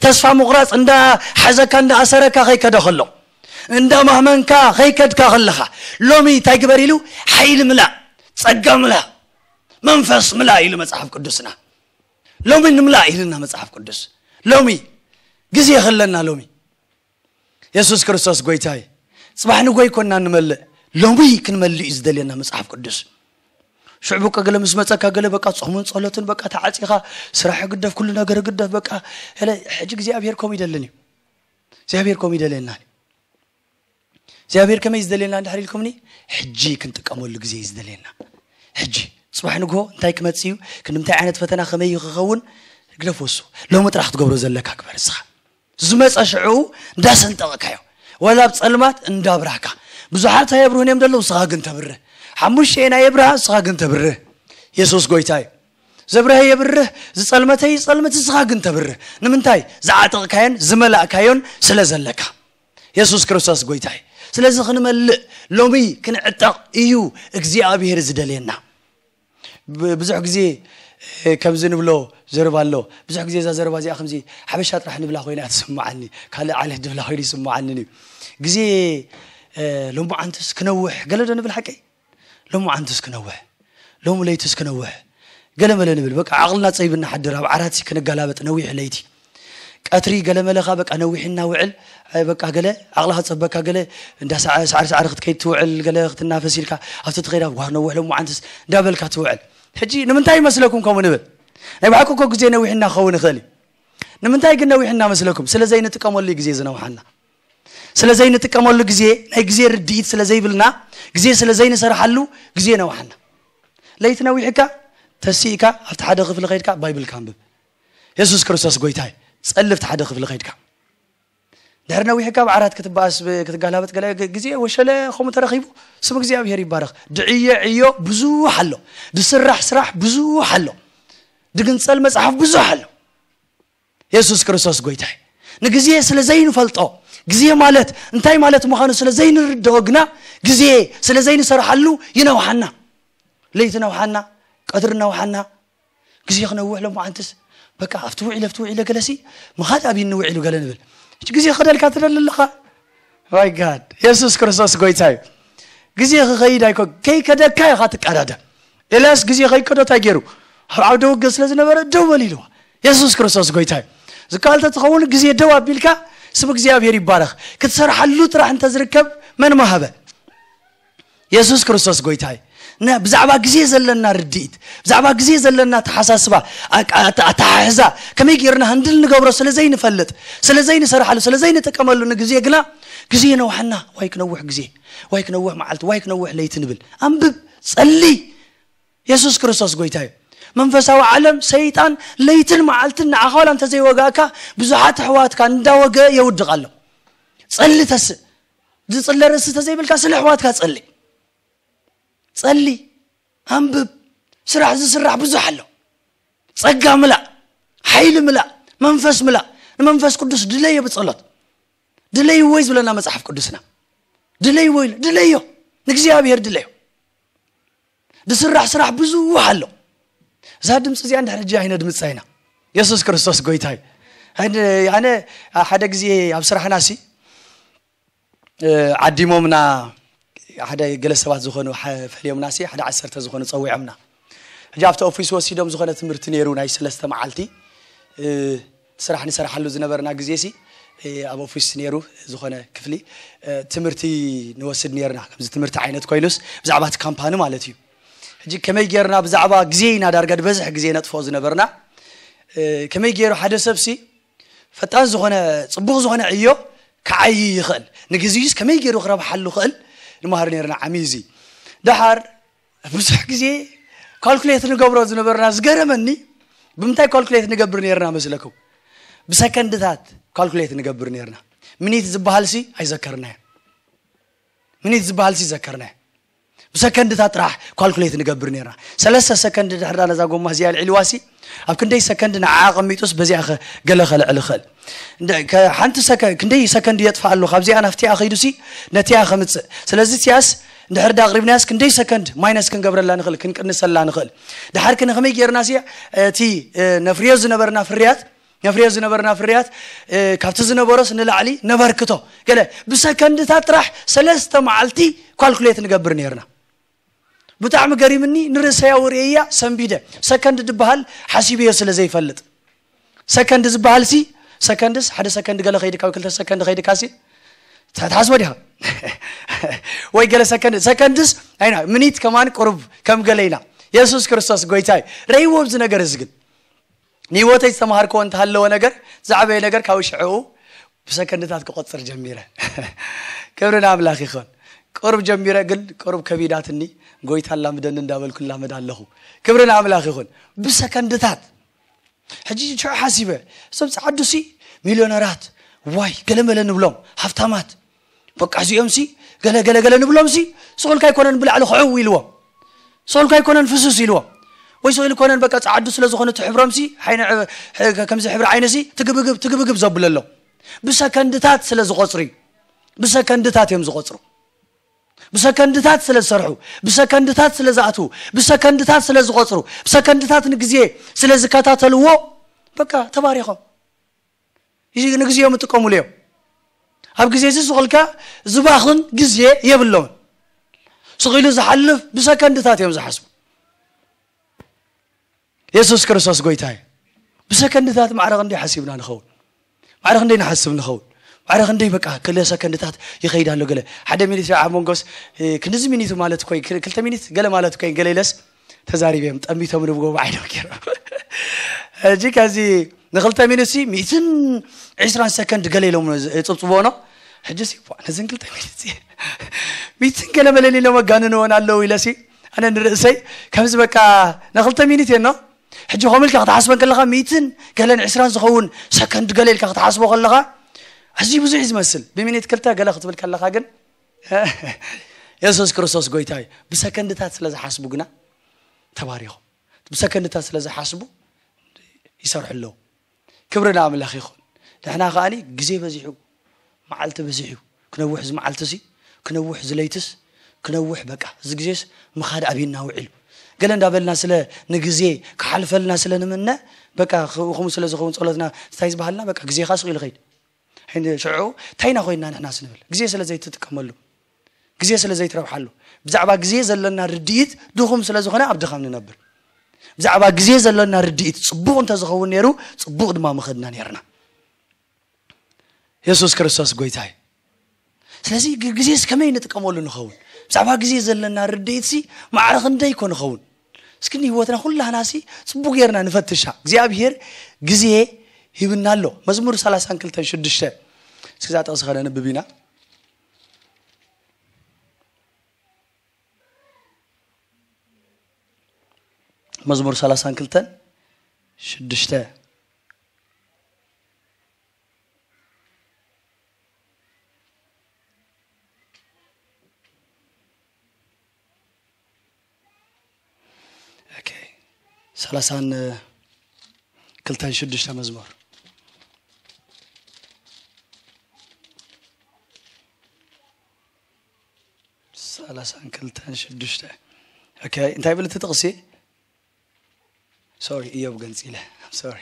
ተስፋ ምቑራጽ እንዳ ሓዘካ እንዳ ኣሰረካ ከይከደ ከሎ፣ እንዳ ማህመንካ ከይከድካ ከለኻ፣ ሎሚ እንታይ ግበር ኢሉ? ሓይሊ ምላእ፣ ጸጋ ምላእ፣ መንፈስ ምላእ ኢሉ መጽሓፍ ቅዱስና። ሎሚ ንምላእ ኢልና መጽሓፍ ቅዱስ። ሎሚ ግዜ ከለና ሎሚ የሱስ ክርስቶስ ጎይታይ። ጽባሕ ንጎይ ኮና ንመልእ፣ ሎሚ ክንመልእ እዩ ዝደልየና መጽሓፍ ቅዱስ። ሽዑ በቃ ገለ ምስ መጸካ ገለ በቃ ጾምን ጸሎትን በቃ ተዓጺኻ፣ ስራሕ ግደፍ፣ ኩሉ ነገር ግደፍ፣ በቃ እለ ሕጂ እግዚኣብሔር ከምኡ ይደልን እዩ። እግዚኣብሔር ከምኡ ይደልየና እዩ። እግዚኣብሔር ከመይ ዝደልየና እንድሕር ኢልኩምኒ፣ ሕጂ ክንጥቀመሉ ግዜ እዩ ዝደልየና። ሕጂ ጽባሕ ንግሆ እንታይ ክመጽእ እዩ፣ ክንዲ እንታይ ዓይነት ፈተና ከመይ እዩ ክኸውን፣ ግደፍ ወሱ። ሎሚ ጥራሕ ክትገብሮ ዘለካ ግበር እስኻ። ዝመጸ ሽዑ እንዳሰንጠቕካዮ፣ ወላ ኣብ ጸልማት እንዳብራህካ። ብዙሓት ኣየብርሁን እዮም ዘለዉ፣ እስኻ ግን ተብርህ። ሓሙሽተ ናይ የብርሃ፣ እስኻ ግን ተብርህ። የሱስ ጎይታ እዩ። ዘብረሀ የብርህ፣ ዝጸልመተ ይጸልምት፣ እስኻ ግን ተብርህ። ንምንታይ? ዝዓጠቕካዮን ዝመላእካዮን ስለ ዘለካ። የሱስ ክርስቶስ ጎይታ እዩ። ስለዚ ክንመልእ፣ ሎሚ ክንዕጠቕ እዩ እግዚኣብሔር ዝደልየና። ብ- ብዙሕ ግዜ እ፣ ከምዚ ንብሎ ዘረባ ኣሎ። ብዙሕ ግዜ እዛ ዘረባ እዚኣ ከምዚ ሓበሻ ጥራሕ ንብላ ኮይና እያ ትስምዓኒ፣ ካልእ ዓሌት ድብላ ኮይኑ ይስምዓኒ እዩ። ግዜ እ፣ ሎማዓንትስ ክነውሕ ገለ ዶ ንብል ሓቀይ? ሎማዓንትስ ክነውሕ፣ ሎሚ ለይትስ ክነውሕ፣ ገለ መለ ንብል። በቃ ዓቕልና ጸቢብና ሓድር ኣብ ዓራትሲ ክንገላበጥ ነዊሕ ለይቲ ቀትሪ ገለ መለኻ በቃ ነዊሕ እናውዕል፣ እ፣ በቃ ገለ ዓቕልኻ ጸበካ፣ ገለ እንዳ ሰዓ- ሳዕሪ ሳዕሪ ክትከይድ ትውዕል፣ ገለ ክትናፈስ ኢልካ ኣብቲ ትኸይድ ኣብ ጓር ነዊሕ ሎማዓንትስ እንዳበልካ ትውዕል። ሕጂ ንምንታይ ይመስለኩም ከምኡ ንብል? ናይ ብሓቂ እኮ ግዜ ነዊሕ እናኸውን ይኽእል እዩ። ንምንታይ ግን ነዊሕ እናመስለኩም? ስለ ዘይንጥቀመሉ እዩ ግዜ ዝነውሓና። ስለ ዘይንጥቀመሉ ግዜ፣ ናይ ግዜ ርድኢት ስለ ዘይብልና፣ ግዜ ስለ ዘይንሰርሓሉ ግዜ ነውሓና። ለይቲ ነዊሕካ ተሲእካ ኣብቲ ሓደ ክፍሊ ከይድካ ባይብልካ ኣንብብ። የሱስ ክርስቶስ ጎይታይ ጸልፍቲ ሓደ ክፍሊ ከይድካ ድሕሪ ነዊሕካ ኣብ ዓራት ክትበኣስ ብ- ክትጋላበጥ ገለ ግ- ግዜ ወሸለ ከምኡ ተረኺቡ ስም እግዚኣብሔር ይባረኽ። ድዕየ ዕዮ ብዙሕ ኣሎ፣ ድስራሕ ስራሕ ብዙሕ ኣሎ፣ ድግንጸል መጽሓፍ ብዙሕ ኣሎ። የሱስ ክርስቶስ ጎይታይ። ንግዜ ስለ ዘይንፈልጦ፣ ግዜ ማለት እንታይ ማለት ምዃኑ ስለ ዘይንርድኦ ግና ግዜ ስለ ዘይንሰርሓሉ ይነውሓና። ለይቲ ነውሓና፣ ቀትሪ ነውሓና። ግዜ ክነውሕ ሎማዓንትስ በቃ ኣብቲ ውዒለ ኣብቲ ውዒለ ገለሲ ምኻድ ኣብይኒ ውዒሉ ገለ ንብል። ሕጂ ግዜ ክኸደልካ ትደሊ ኣለኻ? ማይ ጋድ የሱስ ክርስቶስ ጎይታ እዩ። ግዜ ክኸይድ ኣይኮ ከይከደካ ኢኻ ትቀዳደ። ኤልያስ ግዜ ከይከዶ እንታይ ገይሩ? ኣብ ዓውደ ውግእ ስለ ዝነበረ ደው በል ኢልዋ። የሱስ ክርስቶስ ጎይታ እዩ። ዝከኣል ተትኸውን ግዜ ደው ኣቢልካ ስም እግዚኣብሔር ይባረኽ ክትሰርሓሉ ጥራሕ እንተዝርከብ መን መሃበ? የሱስ ክርስቶስ ጎይታይ። ብዛዕባ ግዜ ዘለና ርድኢት፣ ብዛዕባ ግዜ ዘለና ኣተሓሳስባ፣ ኣተሓሕዛ፣ ከመይ ጌርና ሃንድል ንገብሮ ስለ ዘይንፈልጥ፣ ስለ ዘይንሰርሓሉ፣ ስለ ዘይንጥቀመሉ ንግዜ ግና ግዜ ነውሓና። ዋይ ክነውሕ ግዜ፣ ዋይ ክነውሕ መዓልቲ፣ ዋይ ክነውሕ ለይቲ ንብል። ኣንብብ፣ ጸሊ። የሱስ ክርስቶስ ጎይታ እዩ። መንፈሳዊ ዓለም ሰይጣን ለይትን መዓልትን ንዓኻ ዋላ እንተዘይወጋእካ ብዙሓት ኣሕዋትካ እንዳወገ የውድቕ ኣሎ። ጸሊ ተስእ። ዝጽለ ርእሲ ተዘይብልካ ስለ ኣሕዋትካ ጸሊ። ጸሊ፣ ኣንብብ። ስራሕ ዝስራሕ ብዙሕ ኣሎ። ጸጋ ምላእ፣ ሓይሊ ምላእ፣ መንፈስ ምላእ። ንመንፈስ ቅዱስ ድለዮ ብጸሎት። ድለይዎ እዩ ዝብለና መጽሓፍ ቅዱስና። ድለይዎ ኢሉ፣ ድለዮ። ንእግዚኣብሔር ድለዮ። ዝስራሕ ስራሕ ብዙሕ ኣሎ። እዛ ድምፂ እዚኣ እንድሕር ሕጂ ኣይነድምፃ ኢና። የሱስ ክርስቶስ ጎይታ እዩ። ኣነ ሓደ ግዜ ኣብ ስራሕና ሲ ዓዲሞምና ሓደ ገለ ሰባት ዝኾኑ ፈልዮምና ሲ ሓደ ዓሰርተ ዝኾኑ ፀዊዖምና። ሕጂ ኣብቲ ኦፊስ ወሲዶም ዝኾነ ትምህርቲ ነይሩ ናይ ሰለስተ መዓልቲ ስራሕ ንሰርሓሉ ዝነበርና ግዜ ሲ ኣብ ኦፊስ ነይሩ ዝኾነ ክፍሊ ትምህርቲ ንወስድ ነርና። ከምዚ ትምህርቲ ዓይነት ኮይኑስ ብዛዕባ እቲ ካምፓኒ ማለት እዩ። ሕጂ ከመይ ጌርና ብዛዕባ ግዜ ኢና ዳርጋ ዝበዝሕ ግዜ ነጥፍኦ ዝነበርና። ከመይ ገይሩ ሓደ ሰብ ሲ ፈጣን ዝኾነ ጽቡቕ ዝኾነ ዕዮ ክዓይ ይኽእል፣ ንግዜዩስ ከመይ ገይሩ ክረብሓሉ ይኽእል ንመሃር ነርና። ዓሚ እዚ ደሓር ብዙሕ ግዜ ካልኩሌት ንገብሮ ዝነበርና ዝገረመኒ ብምንታይ ካልኩሌት ንገብር ነርና መስለኩም? ብሰከንድታት ካልኩሌት ንገብር ነርና። ሚኒት ዝበሃል ሲ ኣይዘከርናዮ። ሚኒት ዝበሃል ሲ ዘከርናዮ። ብሰከንድታት ጥራሕ ካልኩሌት ንገብር ነርና። ሰለስተ ሰከንድ ድሕርዳ ነዛ ጎማ እዚኣ ልዕልዋ ሲ ኣብ ክንደይ ሰከንድ ንዓ ኣቐሚጡስ በዚኣ ገለ ከልዕል ይኽእል። ሓንቲ ክንደይ ሰከንድ የጥፋ ኣሎ ካብዚኣ ናፍቲኣ ከይዱ ሲ ነቲኣ ከምፅእ። ስለዚ እቲኣስ እንድሕር ዳ ኣቕሪብናያስ ክንደይ ሰከንድ ማይነስ ክንገብረላ ንኽእል፣ ክንቅንሰላ ንኽእል። ድሓር ክነ ከመይ ጌርና ሲ እቲ ነፍርዮ ዝነበርና ፍርያት ነፍርዮ ዝነበርና ፍርያት ካብቲ ዝነበሮስ ንላዕሊ ነበርክቶ። ገለ ብሰከንድታት ጥራሕ ሰለስተ መዓልቲ ካልኩሌት ንገብር ነርና። ብጣዕሚ ገሪምኒ። ንርእሰይ ኣውርእያ ሰንቢደ። ሰከንድ ዝበሃል ሓሲበዮ ስለ ዘይፈልጥ፣ ሰከንድ ዝበሃል ሲ ሰከንድስ ሓደ ሰከንድ ገለ ከይድካ ወይ ክልተ ሰከንድ ከይድካ ሲ ትሓስቦ ዲኻ? ወይ ገለ ሰከንድ ሰከንድስ ኣይና ሚኒት ከማን ቁሩብ ከም ገለ ኢና። የሱስ ክርስቶስ ጎይታይ ረይዎ ኣብዚ ነገር እዚ ግን ንህይወተይ ዝተምሃርክዎ እንተሃለወ ነገር ዝዓበየ ነገር ካብ ሽዕኡ ብሰከንድታት ክቆፅር ጀሚረ። ክብሪ ንኣምላኽ ይኹን። ቅሩብ ጀሚረ ግን ቅሩብ ከቢዳትኒ። ጎይታ ኣላምደኒ እንዳበልኩ እላመድ ኣለኹ። ክብሪ ንኣምላኽ ይኹን። ብሰከንድታት ሕጂ ሽዑ ሓሲበ እዞም ፀዓዱ ሲ ሚልዮነራት ዋይ ገለመለ ንብሎም ሃፍታማት በቃ እዚኦም ሲ ገለ ገለ ገለ ንብሎም ሲ ስቑልካ ኣይኮነን ብላዕሊ ክዕው ኢልዎም ስቑልካ ኣይኮነን ፍስስ ኢልዎም ወይ ስቑል ኣይኮነን በቃ ፀዓዱ ስለ ዝኾነ ትሕብሮም ሲ ከምዚ ሕብሪ ዓይነ ሲ ትግብግብ ትግብግብ ዘብለሎም ብሰከንድታት ስለ ዝቆፅሩ ብሰከንድታት እዮም ዝቆፅሩ ብሰከንድታት ስለ ዝሰርሑ ብሰከንድታት ስለ ዝኣትዉ ብሰከንድታት ስለ ዝቆፅሩ ብሰከንድታት ንግዜ ስለ ዝከታተልዎ በቃ ተባሪኾም ንግዜኦም ይጥቀሙሉ እዮም ኣብ ግዜ እዚ ስቕልካ ዝባኽን ግዜ የብለውን ስቕ ኢሉ ዝሓልፍ ብሰከንድታት እዮም ዝሓስቡ የሱስ ክርስቶስ ጎይታ እዩ ብሰከንድታት ማዕረ ክንደይ ሓሲብና ንኸውን ማዕረ ክንደይ ንሓስብ ንኸውን ማዕረ ክንደይ በቃ ክለ ሰከንድታት ይኸይድ ኣሎ ገለ ሓደ ሚኒት ኣብ መንጎስ ክንድዚ ሚኒት ማለት ኮይ ክልተ ሚኒት ገለ ማለት ኮይ ገለ ኢለስ ተዛሪበ እዮም ጠሚቶም ንብጎ ብዓይኖም ገይሮም ሕጂ ከዚ ንክልተ ሚኒት ሲ ሚትን ዕስራን ሰከንድ ገለ ኢሎም ፅብፅቦ ኖ ሕጂ ሲ ነዝን ክልተ ሚኒት ሲ ሚትን ገለ መለሊ ኢሎም ኣጋንንዎን ኣለዉ ኢለ ሲ ኣነ ንርእሰይ ከምዚ በቃ ንክልተ ሚኒት እየ ኖ ሕጂ ከምኡ ኢልካ ክትሓስበን ከለኻ ሚትን ገለን ዕስራን ዝኸውን ሰከንድ ገለ ኢልካ ክትሓስቦ ከለኻ ኣዝዩ ብዙሕ እዩ ዝመስል ብሚኒት ክልተ ገለ ክትብል ከለኻ ግን የሱስ ክርስቶስ ጎይታ እዩ ብሰከንድታት ስለ ዝሓስቡ ግና ተባሪኹ ብሰከንድታት ስለ ዝሓስቡ ይሰርሑ ኣለዉ ክብሪ ንኣምላኽ ይኹን ንሕና ከኣኒ ግዜ በዚሑ መዓልቲ በዚሑ ክነውሕ እዚ መዓልቲ ሲ ክነውሕ እዚ ለይትስ ክነውሕ በቃ እዚ ግዜስ ምኻድ ኣብና ውዒሉ ገለ እንዳበልና ስለ ንግዜ ክሓልፈልና ስለ ንምነ በቃ ከምኡ ስለ ዝኸውን ጸሎትና እንታይ ዝበሃልና በቃ ግዜኻ ስቕ ኢሉ ኸይድ ሽዑ እንታይ ኢና ኮይንና ንሕናስ ንብል ግዜ ስለ ዘይትጥቀመሉ ግዜ ስለ ዘይትረብሓሉ ብዛዕባ ግዜ ዘለና ርድኢት ድኹም ስለ ዝኾነ ኣብ ድኻም ንነብር ብዛዕባ ግዜ ዘለና ርድኢት ጽቡቕ እንተዝኸውን ነይሩ ጽቡቕ ድማ ምኸድና ነይርና የሱስ ክርስቶስ ጎይታ እዩ ስለዚ ግዜስ ከመይ ንጥቀመሉ ንኸውን ብዛዕባ ግዜ ዘለና ርድኢትሲ ማዕረ ክንደይ ኮን ይኸውን? እስኪ ንህይወትና ኩላህናሲ ጽቡቅ ጌርና ንፈትሻ። እግዚኣብሔር ግዜ ሂብና ኣሎ። መዝሙር ሰላሳን ክልተን ሽዱሽተ፣ እስኪ እዛ ጥቕሲ ከነንብብ ኢና። መዝሙር ሰላሳን ክልተን ሽዱሽተ። ኦኬ፣ ሰላሳን ክልተን ሽዱሽተ መዝሙር። ሰላሳን ክልተን ሽዱሽተ። ኦኬ፣ እንታይ ይብል እቲ ጥቕሲ? ሶሪ፣ እዮብ ገንጺለ። ሶሪ።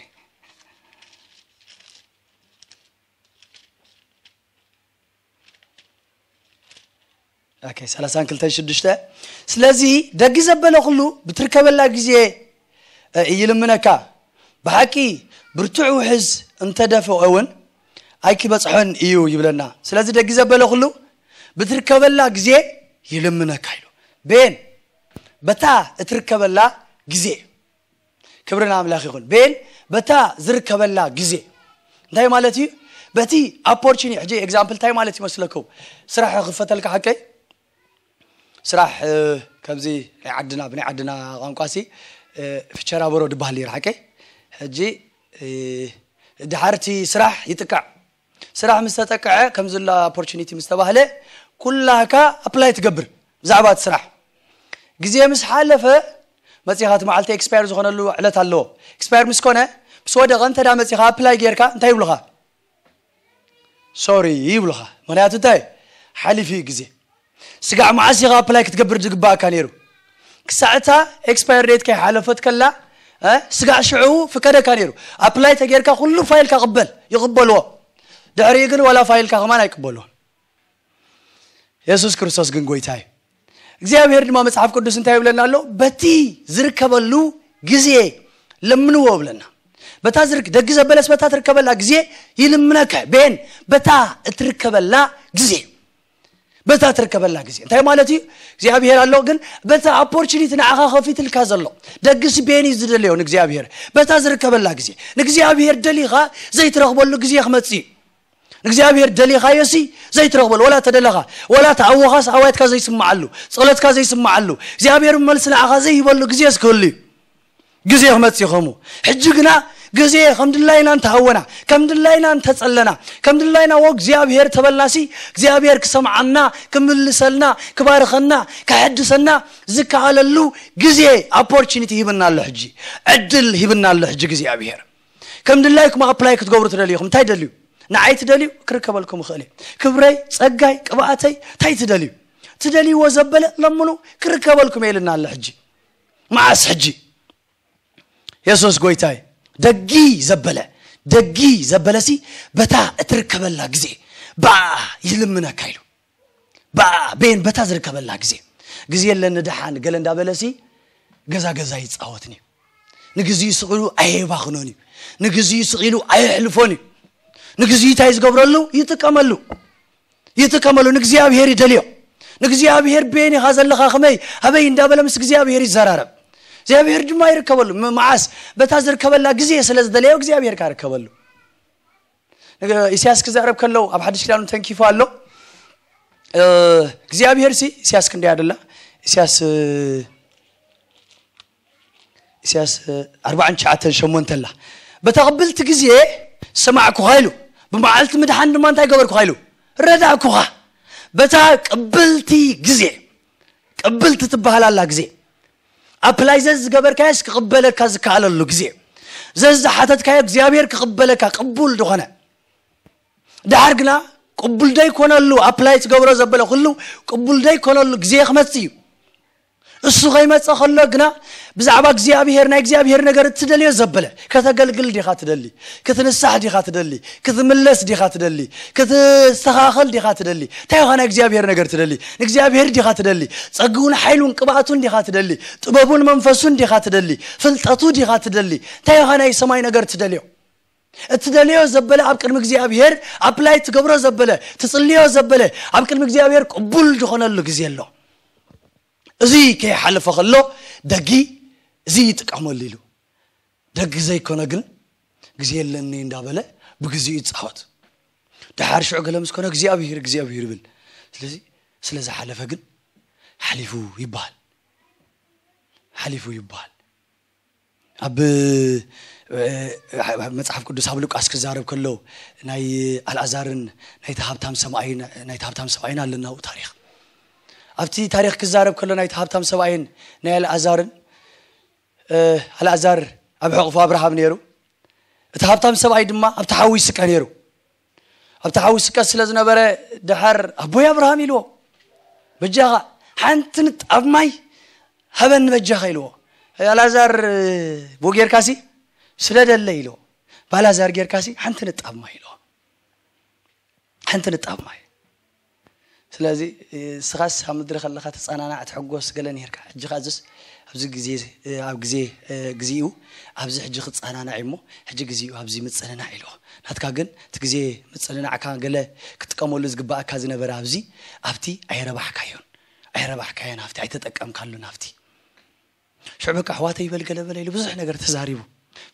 ኦኬ፣ ሰላሳን ክልተን ሽዱሽተ። ስለዚ ደጊ ዘበለ ኩሉ ብትርከበላ ግዜ፣ እ፣ ይልምነካ። ብሓቂ ብርቱዕ ውሕዝ እንተደፍኦ እውን ኣይክበጽሖን እዩ ይብለና። ስለዚ ደጊ ዘበለ ኩሉ ብትርከበላ ግዜ ይልምነካ ኢሉ። ቤን፣ በታ እትርከበላ ግዜ። ክብሪ ንኣምላኽ ይኹን። ቤን፣ በታ ዝርከበላ ግዜ። እንታይ ማለት እዩ? በቲ ኦፖርቹኒ፣ ሕጂ ኤግዛምፕል እንታይ ማለት ይመስለኩም? ስራሕ ክፈተልካ ሓቀይ? ስራሕ፣ እ፣ ከምዚ ናይ ዓድና፣ ብናይ ዓድና ቋንቋሲ፣ እ፣ ፍቸራ በሮ ድበሃል ነይሩ ሓቀይ? ሕጂ፣ እ፣ ድሓርቲ ስራሕ ይጥቃዕ። ስራሕ ምስ ተጠቅዐ፣ ከምዚ ኣሎ ኦፖርቹኒቲ ምስ ተባህለ፣ ኩላካ ኣፕላይ ትገብር ብዛዕባ እቲ ስራሕ። ግዜ ምስ ሓለፈ፣ መጺኻ እቲ መዓልቲ ኤክስፓየር ዝኾነሉ ዕለት ኣለዎ። ኤክስፓየር ምስ ኮነ፣ ምስ ወደቐ፣ እንተ ደኣ መጺኻ ኣፕላይ ጌርካ፣ እንታይ ይብሉኻ? ሶሪ ይብሉኻ። ምኽንያቱ እንታይ? ሓሊፉ እዩ ግዜ። ስጋዕ መዓስ ኢኻ ኣፕላይ ክትገብር ዝግባእካ ነይሩ? ክሳዕ እታ ኤክስፓየር ዴት ከይሓለፈት ከላ፣ እ፣ ስጋዕ ሽዑ ፍቀደካ ነይሩ። ኣፕላይ ተጌርካ ኩሉ ፋይልካ ቅበል፣ ይቕበልዎ። ድሕሪኡ ግን ዋላ ፋይልካ ከማን ኣይቅበልዎን። የሱስ ክርስቶስ ግን ጎይታ እዩ። እግዚኣብሔር ድማ መጽሓፍ ቅዱስ እንታይ ይብለና ኣሎ? በቲ ዝርከበሉ ግዜ ለምንዎ ብለና። በታ ዝርክ-፣ ደጊ ዘበለስ በታ ትርከበላ ግዜ ይልምነካ። ቤን፣ በታ እትርከበላ ግዜ። በታ ትርከበላ ግዜ። እንታይ ማለት እዩ? እግዚኣብሔር ኣሎ፣ ግን በታ ኦፖርቹኒቲ ንዓኻ ከፊትልካ ዘሎ። ደግሲ ቤን እዩ ዝደለዮ ንእግዚኣብሔር። በታ ዝርከበላ ግዜ። ንእግዚኣብሔር ደሊኻ ዘይትረኽበሉ ግዜ ክመጽእ እዩ። ንእግዚኣብሔር ደሊኻዮሲ ዘይትረኽበሉ፣ ወላ ተደለኻ፣ ወላ ተኣወኻስ ኣዋይትካ ዘይስምዓሉ፣ ጸሎትካ ዘይስምዓሉ፣ እግዚኣብሔር መልሲ ንዓኻ ዘይህበሉ ግዜስ ክህሉ እዩ። ግዜ ክመጽእ እዩ ከምኡ። ሕጂ ግና ግዜ ከም ድላይና እንተሃወና፣ ከም ድላይና እንተጸለና፣ ከም ድላይና ወ እግዚኣብሔር ተበልናሲ፣ እግዚኣብሔር ክሰምዓና፣ ክምልሰልና፣ ክባርኸና፣ ክሐድሰና ዝከኣለሉ ግዜ፣ ኦፖርቹኒቲ ሂብና ኣሎ ሕጂ። ዕድል ሂብና ኣሎ ሕጂ እግዚኣብሔር። ከም ድላይኩም ኣፕላይ ክትገብሩ ትደልዩ ኢኹም። እንታይ ደልዩ? ንዓይ ትደልዩ? ክርከበልኩም ይኽእል እዩ። ክብረይ፣ ጸጋይ፣ ቅብኣተይ፣ እንታይ ትደልዩ? ትደልይዎ ዘበለ ለምኑ፣ ክርከበልኩም እየ ኢልና ኣሎ ሕጂ። መዓስ ሕጂ? የሱስ ጎይታይ። ደጊ ዘበለ፣ ደጊ ዘበለሲ በታ እትርከበላ ግዜ ብኣ ይልምነካ ኢሉ። ብኣ ቤን በታ ዝርከበላ ግዜ። ግዜ የለን ንደሓን ገለ እንዳበለሲ ገዛ ገዛ ይጻወትን እዩ። ንግዜኡ ስቕ ኢሉ ኣየባኽኖን እዩ። ንግዜኡ ስቕ ኢሉ ኣየሕልፎን እዩ። ንግዜኡ እንታይ ዝገብረሉ? ይጥቀመሉ። ይጥቀመሉ። ንእግዚኣብሔር ይደልዮ። ንእግዚኣብሔር ቤን ኢኻ ዘለኻ፣ ከመይ፣ ኣበይ እንዳበለ ምስ እግዚኣብሔር ይዘራረብ። እግዚኣብሔር ድማ ይርከበሉ። ም-፣ መዓስ? በታ ዝርከበላ ግዜ ስለ ዝደለዮ እግዚኣብሔር ካርከበሉ። ነገ ኢሳያስ ክዛረብ ከለው ኣብ ሓድሽ ኪዳኑ ተንኪፉ ኣሎ። እ፣ እግዚኣብሔር ሲ ኢሳያስ ክንደይ ኣደላ? ኢሳያስ፣ እ፣ ኢሳያስ፣ እ፣ ኣርባዓን ትሽዓተን ሸሞንተ ኣላ። በታ ቅብልቲ ግዜ ሰማዕኩኻ ኢሉ። ብመዓልቲ ምድሓን ድማ እንታይ ገበርኩኻ ኢሉ? ረዳእኩኻ። በታ ቅብልቲ ግዜ፣ ቅብልቲ ትበሃል ኣላ ግዜ። ኣፕላይ ዘዝገበርካዮስ ክቕበለካ ዝከኣለሉ ግዜ። ዘዝሓተትካዮ እግዚኣብሔር ክቕበለካ ቅቡል ዝኾነ። ደሓር ግና ቅቡል ዘይኮነሉ፣ ኣፕላይ ትገብሮ ዘበለ ኩሉ ቅቡል ዘይኮነሉ ግዜ ክመጽእ እዩ። እሱ ከይመጸ ከሎ ግና ብዛዕባ እግዚኣብሔር፣ ናይ እግዚኣብሔር ነገር እትደልዮ ዘበለ፣ ከተገልግል ዲኻ ትደሊ? ክትንሳሕ ዲኻ ትደሊ? ክትምለስ ዲኻ ትደሊ? ክትስተኻኸል ዲኻ ትደሊ? እንታይ ኢኻ ናይ እግዚኣብሔር ነገር ትደሊ? ንእግዚኣብሔር ዲኻ ትደሊ? ጸግኡን ሓይሉን ቅብኣቱን ዲኻ ትደሊ? ጥበቡን መንፈሱን ዲኻ ትደሊ? ፍልጠቱ ዲኻ ትደሊ? እንታይ ኢኻ ናይ ሰማይ ነገር ትደልዮ? እትደልዮ ዘበለ ኣብ ቅድሚ እግዚኣብሔር ኣፕላይ ትገብሮ ዘበለ፣ ትጽልዮ ዘበለ፣ ኣብ ቅድሚ እግዚኣብሔር ቅቡል ዝኾነሉ ግዜ ኣሎ። እዚ ከይሓለፈ ከሎ ደጊ እዚ ይጥቀመሉ ኢሉ። ደጊ ዘይኮነ ግን ግዜ የለኒ እንዳበለ ብግዚኡ ይፃወት። ደሓር ሽዑ ገለ ምስ ኮነ እግዚኣብሔር እግዚኣብሔር ይብል። ስለዚ ስለ ዝሓለፈ ግን ሓሊፉ ይበሃል። ሓሊፉ ይበሃል። ኣብ መፅሓፍ ቅዱስ ኣብ ሉቃስ ክዛረብ ከሎ ናይ ኣልኣዛርን ናይቲ ሃብታም ሰብኣይን ኣለናው ታሪክ ኣብቲ ታሪክ ክዛረብ ከሎ ናይቲ ሃብታም ሰብኣይን ናይ ኣልኣዛርን ኣልኣዛር ኣብ ሕቕፉ ኣብርሃም ነይሩ። እቲ ሃብታም ሰብኣይ ድማ ኣብቲ ሓዊ ይስቀ ነይሩ። ኣብቲ ሓዊ ይስቀ ስለ ዝነበረ ድሓር ኣቦይ ኣብርሃም ኢልዎ፣ በጃኻ ሓንቲ ንጣብ ማይ ሃበኒ በጃኻ ኢልዎ። ኣልኣዛር ብኡ ጌርካሲ ስለ ደለ ኢልዎ፣ ብኣልኣዛር ጌርካሲ ሓንቲ ንጣብ ማይ ኢልዎ። ሓንቲ ንጣብ ማይ። ስለዚ ስኻስ ኣብ ምድሪ ከለኻ ትጸናናዕ ትሕጎስ ገለ ነርካ። ሕጂ ከኣ እዚስ ኣብዚ ግዜ ኣብ ግዜ ግዜኡ ኣብዚ ሕጂ ክጸናናዕ እሞ ሕጂ ግዜኡ ኣብዚ ምጽንናዕ ኢልዎ። ናትካ ግን እቲ ግዜ ምጽንናዕካ ገለ ክጥቀመሉ ዝግባኣካ ዝነበረ ኣብዚ ኣብቲ ኣይረባሕካዮን ኣይረባሕካዮን ኣብቲ ኣይተጠቀምካሉን ኣብቲ ሽዑ በቃ ኣሕዋተይ ይበል ገለ በለ ኢሉ ብዙሕ ነገር ተዛሪቡ።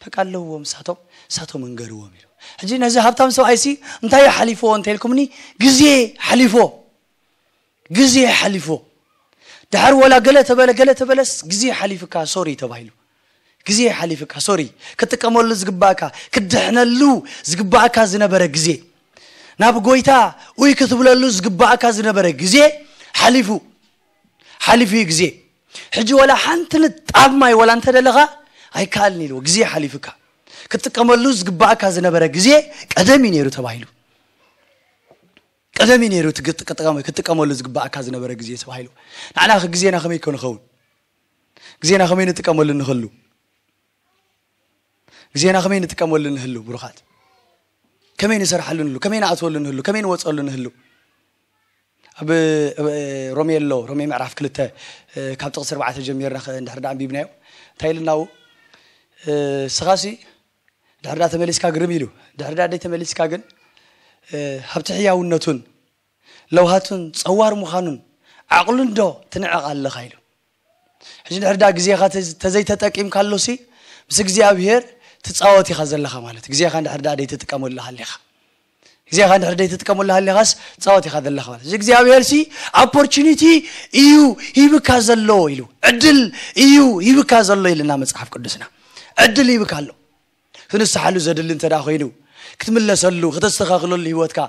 በቃ ኣለዎም እሳቶም እሳቶም እንገርዎም ኢሉ። ሕጂ ነዚ ሃብታም ሰብኣይ ሲ እንታይ ሓሊፍዎ እንተልኩምኒ ግዜ ሓሊፎ ግዜ ሓሊፎ ድሓር ወላ ገለ ተበለ ገለ ተበለስ ግዜ ሓሊፍካ ሶሪ ተባሂሉ ግዜ ሓሊፍካ ሶሪ ክትጥቀመሉ ዝግባእካ ክትድሕነሉ ዝግባእካ ዝነበረ ግዜ ናብ ጎይታ ኡይ ክትብለሉ ዝግባእካ ዝነበረ ግዜ ሓሊፉ ሓሊፉ እዩ ግዜ ሕጂ ወላ ሓንቲ ንጣብ ማይ ወላ እንተደለኻ ኣይከኣልን ኢልዎ ግዜ ሓሊፉካ ክትጥቀመሉ ዝግባእካ ዝነበረ ግዜ ቀደም እዩ ነይሩ ተባሂሉ ቀደም እዩ ነይሩ ክትጥቀመሉ ዝግባእካ ዝነበረ ግዜ ተባሂሉ ንዓና ግዜና ከመይ ኮን ኸውን ግዜና ከመይ ንጥቀመሉ ንኽሉ ግዜና ከመይ ንጥቀመሉ ንህሉ ብሩኻት ከመይ ንሰርሓሉ ንህሉ ከመይ ንኣትወሉ ንህሉ ከመይ ንወፀሉ ንህሉ ኣብ ሮሜ ኣሎ ሮሜ ምዕራፍ ክልተ ካብ ጥቕሲ ኣርባዕተ ጀሚርና እንድሕር ዳ ኣንቢብናዮ እንታይ ኢልና ው ስኻሲ ድሕር ዳ ተመሊስካ ግርም ኢሉ ድሕር ዳ ደይ ተመሊስካ ግን ሃብቲ ሕያውነቱን ለውሃቱን ጸዋር ምዃኑን ዓቕሉን ዶ ትንዕቕ ኣለኻ ኢሉ ሕጂ ድሕር ዳ ግዜኻ ተዘይተጠቂምካሉሲ ምስ እግዚኣብሔር ትጻወት ኢኻ ዘለኻ ማለት ግዜኻ ድሕር ዳ ደይትጥቀመሉ ሃሊኻ ግዜኻ ድሕር ደይትጥቀመሉ ሃሊኻስ ትጻወት ኢኻ ዘለኻ ማለት እዚ እግዚኣብሔር ሲ ኦፖርቹኒቲ እዩ ሂብካ ዘሎ ኢሉ ዕድል እዩ ሂብካ ዘሎ ኢልና መጽሓፍ ቅዱስና ዕድል ሂብካ ኣሎ ክንስሓሉ ዘድሊ እንተ ኮይኑ ክትምለሰሉ ከተስተኻኽለሉ ህይወትካ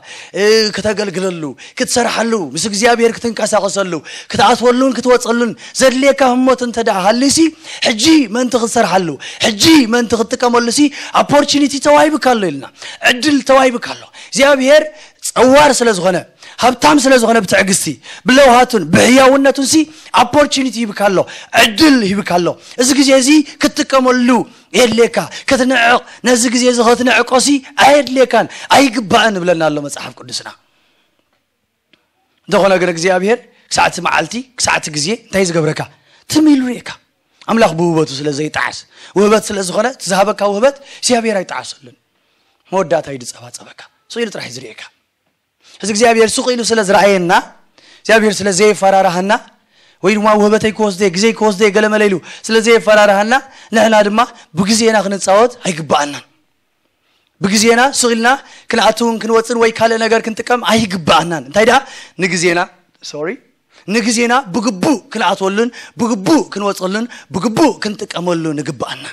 ከተገልግለሉ ክትሰርሓሉ ምስ እግዚኣብሔር ክትንቀሳቐሰሉ ክትኣትወሉን ክትወፀሉን ዘድልየካ ህሞት እንተ ደኣ ሃልሲ ሕጂ መንቲ ክትሰርሓሉ ሕጂ መንቲ ክትጥቀመሉ ሲ ኦፖርቹኒቲ ተዋሂብካ ኣሎ ኢልና ዕድል ተዋሂብካ ኣሎ እግዚኣብሔር ጸዋር ስለ ዝኾነ ሃብታም ስለ ዝኾነ ብትዕግስቲ ብለውሃቱን ብሕያውነቱን ሲ ኦፖርቹኒቲ ሂብካ ኣሎ ዕድል ሂብካ ኣሎ እዚ ግዜ እዚ ክትጥቀመሉ የድልየካ ክትንዕቕ ነዚ ግዜ እዚ ክትንዕቆሲ ኣየድልየካን ኣይግባእን ይብለና ኣሎ መጽሓፍ ቅዱስና እንተኾነ ግን እግዚኣብሔር ክሳዕቲ መዓልቲ ክሳዕቲ ግዜ እንታይ ዝገብረካ ትም ኢሉ ርእካ ኣምላኽ ብውህበቱ ስለ ዘይጠዓስ ውህበት ስለ ዝኾነ እቲ ዝሃበካ ውህበት እግዚኣብሔር ኣይጠዓሰሉን መወዳእታ እዩ ዝጸባጸበካ ስኢሉ ጥራሕ እዩ ዝርእካ እዚ እግዚኣብሔር ሱቕ ኢሉ ስለ ዝረኣየና እግዚኣብሔር ስለ ዘየፈራርሃና ወይ ድማ ውህበተይ ክወስደ ግዜይ ክወስደ ገለመለ ኢሉ ስለ ዘየፈራርሃና ንሕና ድማ ብግዜና ክንፃወት ኣይግባኣናን ብግዜና ሱቕ ኢልና ክንኣትውን ክንወፅን ወይ ካልእ ነገር ክንጥቀም ኣይግባኣናን እንታይ ደኣ ንግዜና ሶሪ ንግዜና ብግቡእ ክንኣትወሉን ብግቡእ ክንወፀሉን ብግቡእ ክንጥቀመሉ ንግባኣና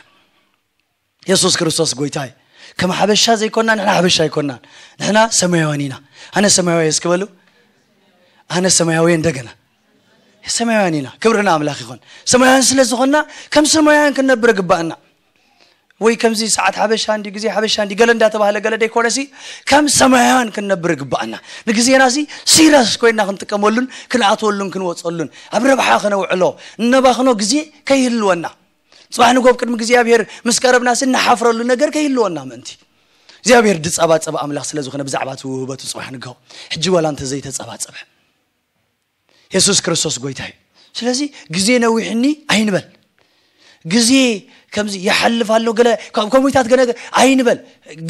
የሱስ ክርስቶስ ጎይታ እዩ ከም ሓበሻ ዘይኮና ንሕና ሓበሻ ኣይኮናን ንሕና ሰማያውያን ኢና ኣነ ሰማያዊ እስኪ በሉ ኣነ ሰማያዊ እንደገና ሰማያውያን ኢና ክብሪ ንኣምላኽ ይኹን ሰማያውያን ስለ ዝኾንና ከም ሰማያውያን ክንነብር ግባእና ወይ ከምዚ ሰዓት ሓበሻ እንዲ ግዜ ሓበሻ እንዲ ገለ እንዳተባህለ ገለ ደይኮነሲ ከም ሰማያውያን ክንነብር ግባእና ንግዜና ሲ ሲረስ ኮይና ክንጥቀመሉን ክንኣትወሉን ክንወፀሉን ኣብ ረብሓ ከነውዕሎ እነባኽኖ ግዜ ከይህልወና ጽባሕ ንጎ ኣብ ቅድሚ እግዚኣብሔር ምስ ቀረብናሲ እንሓፍረሉ ነገር ከይህልወና ምእንቲ እግዚኣብሔር ዝጸባጸበ ኣምላኽ ስለ ዝኾነ ብዛዕባ እቲ ውህበቱ ጽባሕ ንግሆ ሕጂ ዋላ እንተ ዘይተጸባጸበ የሱስ ክርስቶስ ጎይታ እዩ ስለዚ ግዜ ነዊሕኒ ኣይንበል ግዜ ከምዚ ይሓልፍ ኣሎ ገለ ካብ ከሙይታት ገለ ኣይንበል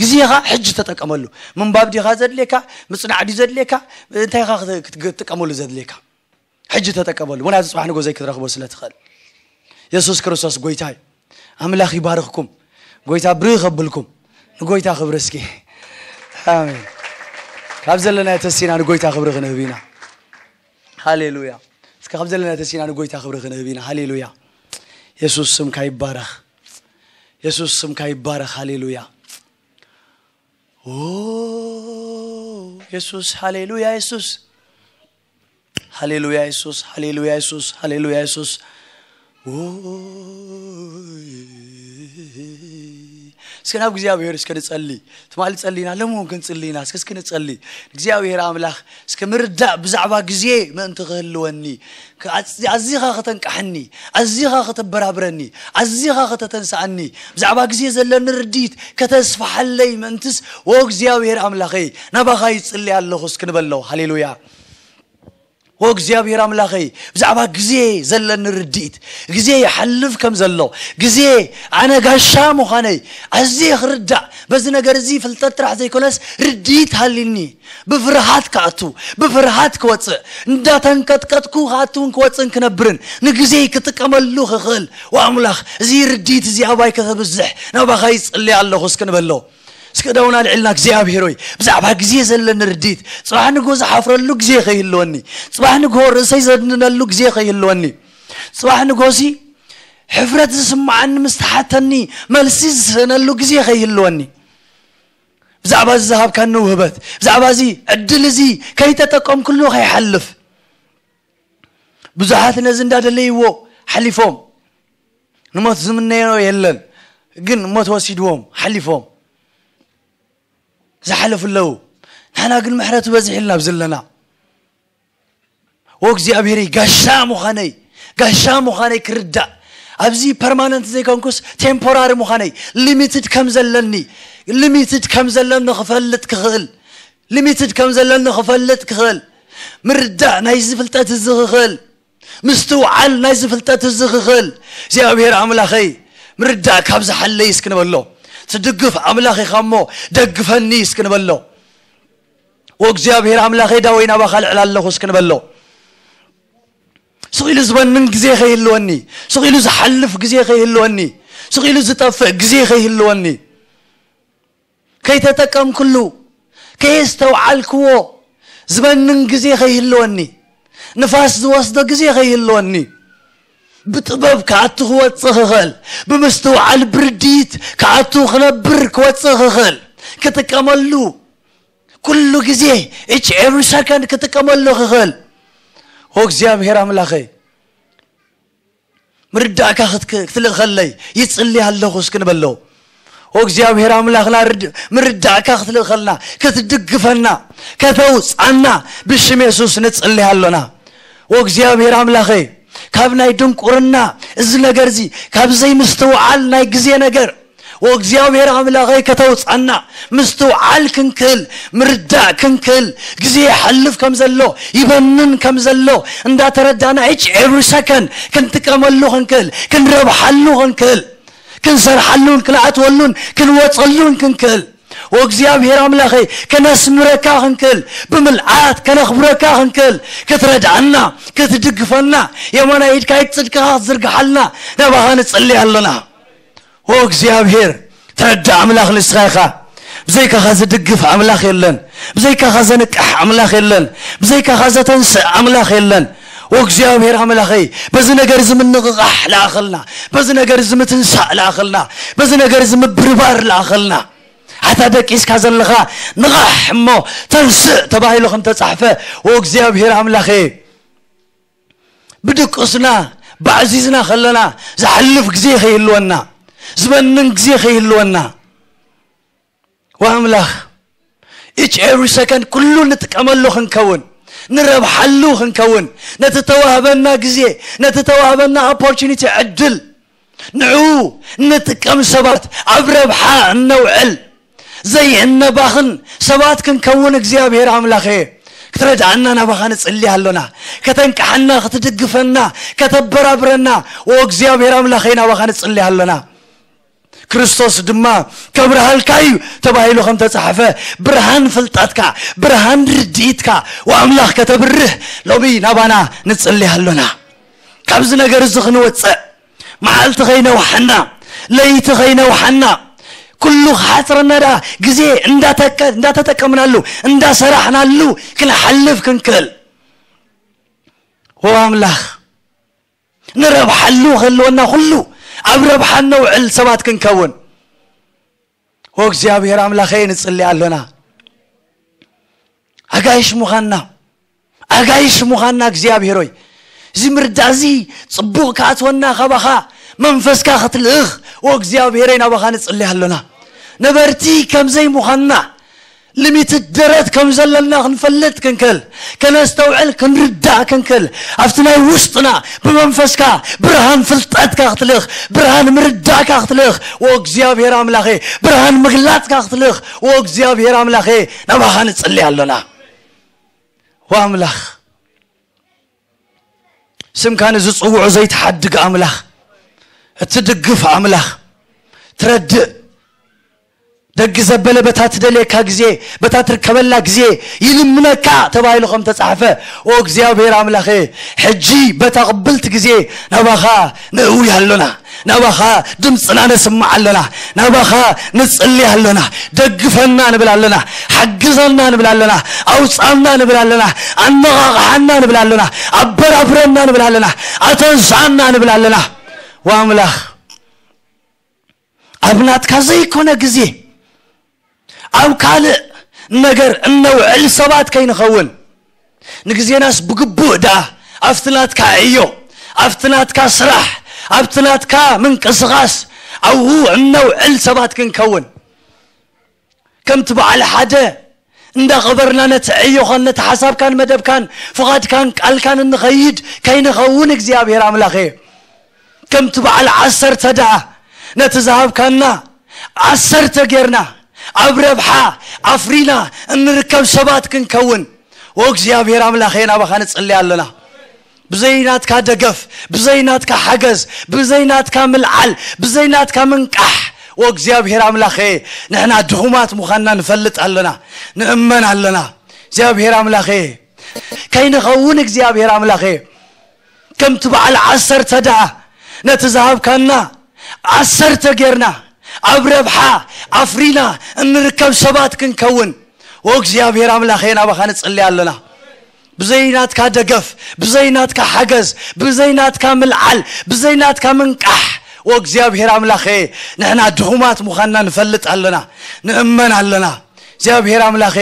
ግዜኻ ሕጂ ተጠቀመሉ ምንባብ ዲኻ ዘድልየካ ምጽናዕ ድዩ ዘድልየካ እንታይ ኢኻ ክትጥቀመሉ ዘድልየካ ሕጂ ተጠቀመሉ። ምክንያቱ ጽባሕ ንጎ ዘይክትረኽቦ ስለ ትኽእል። የሱስ ክርስቶስ ጎይታ እዩ። ኣምላኽ ይባርኽኩም። ጎይታ ብርኽ ከብልኩም። ንጎይታ ክብሪ እስኪ። ኣሜን። ካብ ዘለና ተሲና ንጎይታ ክብሪ ክንህብ ኢና። ሃሌሉያ። እስከ ካብ ዘለና ተሲና ንጎይታ ክብሪ ክንህብ ኢና። ሃሌሉያ። የሱስ ስምካ ይባረኽ። የሱስ ስምካ ይባረኽ። ሃሌሉያ። ኦ የሱስ፣ ሃሌሉያ የሱስ፣ ሃሌሉያ የሱስ፣ ሃሌሉያ የሱስ፣ ሃሌሉያ የሱስ። ኦ እስከ ናብ እግዚኣብሔር እስከ ንጸሊ። ትማሊ ጸሊና፣ ሎም እውን ክንጽሊና። እስከ እስከ ንጸሊ። እግዚኣብሔር ኣምላኽ እስከ ምርዳእ ብዛዕባ ግዜ ምእንቲ ክህልወኒ፣ ኣዚኻ ከተንቃሕኒ፣ ኣዚኻ ከተበራብረኒ፣ ኣዚኻ ከተተንስኣኒ፣ ብዛዕባ ግዜ ዘለኒ ርድኢት ከተስፍሓለይ ምእንትስ፣ ወ እግዚኣብሔር ኣምላኸይ፣ ናባኻ ይጽሊ ኣለኹ እስክንበሎ። ሃሌሉያ። ወ እግዚኣብሔር ኣምላኸይ፣ ብዛዕባ ግዜ ዘለኒ ርድኢት፣ ግዜ ይሓልፍ ከም ዘሎ፣ ግዜ ኣነ ጋሻ ምዃነይ ኣዝየ ክርዳእ፣ በዚ ነገር እዚ ፍልጠት ጥራሕ ዘይኮነስ ርድኢት ሃሊኒ። ብፍርሃት ክኣቱ፣ ብፍርሃት ክወፅእ፣ እንዳተንቀጥቀጥኩ ክኣቱን ክወፅእን ክነብርን ንግዜይ ክጥቀመሉ ክኽእል፣ ወኣምላኽ፣ እዚ ርድኢት እዚ ኣባይ ከተብዝሕ ናባኻ ይጽሊ ኣለኹ እስክንበሎ። እስከ ደውና ልዕልና እግዚኣብሔር ሆይ፣ ብዛዕባ ግዜ ዘለኒ ርድኢት፣ ጽባሕ ንግሆ ዝሓፍረሉ ግዜ ከይህልወኒ፣ ጽባሕ ንግሆ ርእሰይ ዘድንነሉ ግዜ ከይህልወኒ፣ ጽባሕ ንግሆሲ ሕፍረት ዝስምዓኒ ምስ ተሓተኒ መልሲ ዝስእነሉ ግዜ ከይህልወኒ፣ ብዛዕባ እዚ ዝሃብካኒ ውህበት፣ ብዛዕባ እዚ ዕድል እዚ ከይተጠቀምኩሉ ከይሓልፍ። ብዙሓት ነዚ እንዳደለይዎ ሓሊፎም። ንሞት ዝምነዮ የለን፣ ግን ሞት ወሲድዎም ሓሊፎም ዝሓለፉ ኣለዉ። ንሕና ግን ምሕረቱ በዚሕልና ኣብ ዘለና። ወእግዚኣብሔረይ ጋሻ ምዃነይ፣ ጋሻ ምዃነይ ክርዳእ፣ ኣብዚ ፐርማነንት ዘይኮንኩስ ቴምፖራሪ ምዃነይ፣ ሊሚትድ ከም ዘለኒ፣ ሊሚትድ ከም ዘለኒ ክፈልጥ ክኽእል፣ ሊሚትድ ከም ዘለኒ ክፈልጥ ክኽእል፣ ምርዳእ ናይዚ ፍልጠት እዚ ክኽእል፣ ምስትውዓል ናይዚ ፍልጠት እዚ ክኽእል፣ እግዚኣብሔር ኣምላኸይ፣ ምርዳእ ካብ ዝሓለይ እስክንበሎ። ትድግፍ ኣምላኽ ኢኻ እሞ፣ ደግፈኒ እስክንበሎ። ወእግዚኣብሔር ኣምላኸይ፣ ዳወይ ናባኻ ልዕል ኣለኹ እስክንበሎ። ስቕ ኢሉ ዝበንን ግዜ ከይህልወኒ፣ ስቕ ኢሉ ዝሓልፍ ግዜ ከይህልወኒ፣ ስቕ ኢሉ ዝጠፍእ ግዜ ከይህልወኒ፣ ከይተጠቀምኩሉ፣ ከየስተውዓልክዎ ዝበንን ግዜ ከይህልወኒ፣ ንፋስ ዝወስዶ ግዜ ከይህልወኒ፣ ብጥበብ ክኣቱ ክወጽእ ክኽእል፣ ብምስትውዓል ብርድኢት ክኣቱ ክነብር ክወጽእ ክኽእል፣ ክጥቀመሉ ኩሉ ግዜ፣ each every second ክጥቀመሉ ክኽእል። ኦ እግዚኣብሔር ኣምላኸይ፣ ምርዳእካ ክትክ-፣ ክትልእኸለይ ይጽሊ ኣለኹ እስክንበሎ። ኦ እግዚኣብሔር ኣምላኽና፣ ርድ-፣ ምርዳእካ ክትልእኸልና፣ ክትድግፈና፣ ከተውጻና ብሽም የሱስ ንጽሊ ኣሎና። ኦ እግዚኣብሔር ኣምላኸይ፣ ካብ ናይ ድንቁርና እዚ ነገር እዚ፣ ካብ ዘይምስትውዓል ናይ ግዜ ነገር፣ ኦ እግዚኣብሔር ኣምላኸይ፣ ከተውጻና፣ ምስትውዓል ክንክእል፣ ምርዳእ ክንክእል፣ ግዜ ይሓልፍ ከም ዘሎ፣ ይበንን ከም ዘሎ እንዳተረዳና፣ each every second ክንጥቀመሉ ክንክእል፣ ክንረብሓሉ ክንክእል፣ ክንሰርሓሉን ክንኣትወሉን ክንወጸሉን ክንክእል፣ ኦ እግዚኣብሔር ኣምላኸይ፣ ከነስምረካ ክንክእል፣ ብምልኣት ከነኽብረካ ክንክእል፣ ክትረድኣና፣ ክትድግፈና፣ የማናይ ኢድካ፣ ኢድ ጽድቅኻ ክትዝርግሓልና፣ ናባኻ ንጽሊ ኣሎና። ኦ እግዚኣብሔር፣ ትረዳእ ኣምላኽ ንስኻ ኢኻ። ብዘይካኻ ዝድግፍ ኣምላኽ የለን። ብዘይካኻ ዘንቅሕ ኣምላኽ የለን። ብዘይካኻ ዘተንስእ ኣምላኽ የለን። ኦ እግዚኣብሔር ኣምላኸይ፣ በዚ ነገር እዚ ምንቕቓሕ ለኣኸልና፣ በዚ ነገር እዚ ምትንሳእ ለኣኸልና፣ በዚ ነገር እዚ ምብርባር ለኣኸልና። ኣታ ደቂስካ ዘለኻ ንቓሕ እሞ ተንስእ ተባሂሉ ከም ተጻሕፈ፣ ኦ እግዚኣብሔር ኣምላኸይ፣ ብድቁስና፣ ብዓዚዝና ከለና ዝሓልፍ ግዜ ከይህልወና፣ ዝበንን ግዜ ከይህልወና፣ ወኣምላኽ፣ each every second ኩሉ ንጥቀመሉ ክንከውን፣ ንረብሓሉ ክንከውን፣ ነቲ ተዋህበና ግዜ፣ ነቲ ተዋህበና ኦፖርቹኒቲ፣ ዕድል፣ ንዑ ንጥቀም ሰባት፣ ኣብ ረብሓ እነውዕል፣ ዘይእነባኽን ሰባት ክንከውን እግዚኣብሔር ኣምላኸ ክትረድኣና ናባኻ ንጽሊ ኣሎና። ከተንቅሓና፣ ክትድግፈና፣ ከተበራብረና፣ ኦ እግዚኣብሔር ኣምላኸ ናባኻ ንጽሊ ኣሎና። ክርስቶስ ድማ ከብርሃልካ እዩ ተባሂሉ ከም ተጻሕፈ፣ ብርሃን ፍልጠትካ፣ ብርሃን ርድኢትካ ወኣምላኽ ከተብርህ ሎሚ ናባና ንጽሊ ኣሎና። ካብዚ ነገር እዚ ክንወጽእ፣ መዓልቲ ከይነውሓና፣ ለይቲ ከይነውሓና፣ ኩሉ ክሓጽረና ደኣ ግዜ እንዳተቀ-፣ እንዳተጠቀምናሉ፣ እንዳሰራሕናሉ ክንሓልፍ ክንክእል። ወኣምላኽ ንረብሓሉ ክህልወና ኩሉ ኣብ ረብሓ ነውዕል ሰባት ክንከውን። ኦ እግዚኣብሔር ኣምላኸ ንጽሊ ኣሎና። ኣጋይሽ ምዃንና፣ ኣጋይሽ ምዃንና እግዚኣብሔር ሆይ፣ እዚ ምርዳእ እዚ ጽቡቕ ክኣትወና ካባኻ መንፈስካ ክትልእኽ ኦ እግዚኣብሔረይ ናባኻ ንጽሊ ኣሎና። ነበርቲ ከም ዘይምዃንና፣ ልሚትድ ደረት ከም ዘለና ክንፈልጥ ክንክል፣ ከነስተውዕል ክንርዳእ ክንክል፣ ኣብቲ ናይ ውሽጥና ብመንፈስካ ብርሃን ፍልጠትካ ክትልእኽ፣ ብርሃን ምርዳእካ ክትልእኽ ኦ እግዚኣብሔር ኣምላኸ፣ ብርሃን ምግላጽካ ክትልእኽ ኦ እግዚኣብሔር ኣምላኸ፣ ናባኻ ንጽሊ ኣሎና። ኦ ኣምላኽ፣ ስምካ ንዝጽውዑ ዘይትሓድግ ኣምላኽ፣ እትድግፍ ኣምላኽ፣ ትረድእ፣ ደጊ ዘበለ በታ ትደልየካ ግዜ፣ በታ ትርከበላ ግዜ ይልምነካ ተባሂሉ ከም ተጻሕፈ፣ ኦ እግዚኣብሔር ኣምላኸ፣ ሕጂ በታ ቅብልቲ ግዜ ናባኻ ንእውይ ኣሎና፣ ናባኻ ድምፅና ነስምዕ ኣሎና፣ ናባኻ ንጽሊ ኣሎና፣ ደግፈና ንብል ኣለና፣ ሓግዘና ንብል ኣለና፣ ኣውፃና ንብል ኣለና፣ ኣነቓቕሓና ንብል ኣለና፣ ኣበራብረና ንብል ኣለና፣ ኣተንስኣና ንብል ኣለና። ወኣምላኽ፣ ኣብ ናትካ ዘይኮነ ግዜ ኣብ ካልእ ነገር እነውዕል ሰባት ከይንኸውን፣ ንግዜናስ ብግቡእ ደኣ ኣብቲ ናትካ ዕዮ፣ ኣብቲ ናትካ ስራሕ፣ ኣብቲ ናትካ ምንቅስቓስ ኣብኡ እነውዕል ሰባት ክንከውን፣ ከምቲ በዓል ሓደ እንዳቐበርና ነቲ ዕዮኻን ነቲ ሓሳብካን መደብካን ፍቓድካን ቃልካን እንኸይድ ከይንኸውን እግዚኣብሔር ኣምላኸ፣ ከምቲ በዓል ዓሰርተ ደኣ ነቲ ዝሃብካና ዓሰርተ ጌርና ኣብ ረብሓ ኣፍሪና እንርከብ ሰባት ክንከውን፣ ኦ እግዚኣብሔር ኣምላኸ፣ ናባኻ ንጽሊ ኣለና። ብዘይ ናትካ ደገፍ፣ ብዘይ ናትካ ሓገዝ፣ ብዘይ ናትካ ምልዓል፣ ብዘይ ናትካ ምንቃሕ፣ ኦ እግዚኣብሔር ኣምላኸ፣ ንሕና ድኹማት ምዃንና ንፈልጥ ኣለና፣ ንእመን ኣለና። እግዚኣብሔር ኣምላኸ፣ ከይንኸውን እግዚኣብሔር ኣምላኸ፣ ከምቲ በዓል ዓሰርተ ደኣ ነቲ ዝሃብካና ዓሰርተ ጌርና ኣብ ረብሓ ኣፍሪና እንርከብ ሰባት ክንከውን፣ ኦ እግዚኣብሔር ኣምላኸ፣ ናባኻ ንጽሊ ኣለና። ብዘይ ናትካ ደገፍ፣ ብዘይ ናትካ ሓገዝ፣ ብዘይ ናትካ ምልዓል፣ ብዘይ ናትካ ምንቃሕ፣ ኦ እግዚኣብሔር ኣምላኸ፣ ንሕና ድኹማት ምዃንና ንፈልጥ ኣለና፣ ንእመን ኣለና። እግዚኣብሔር ኣምላኸ፣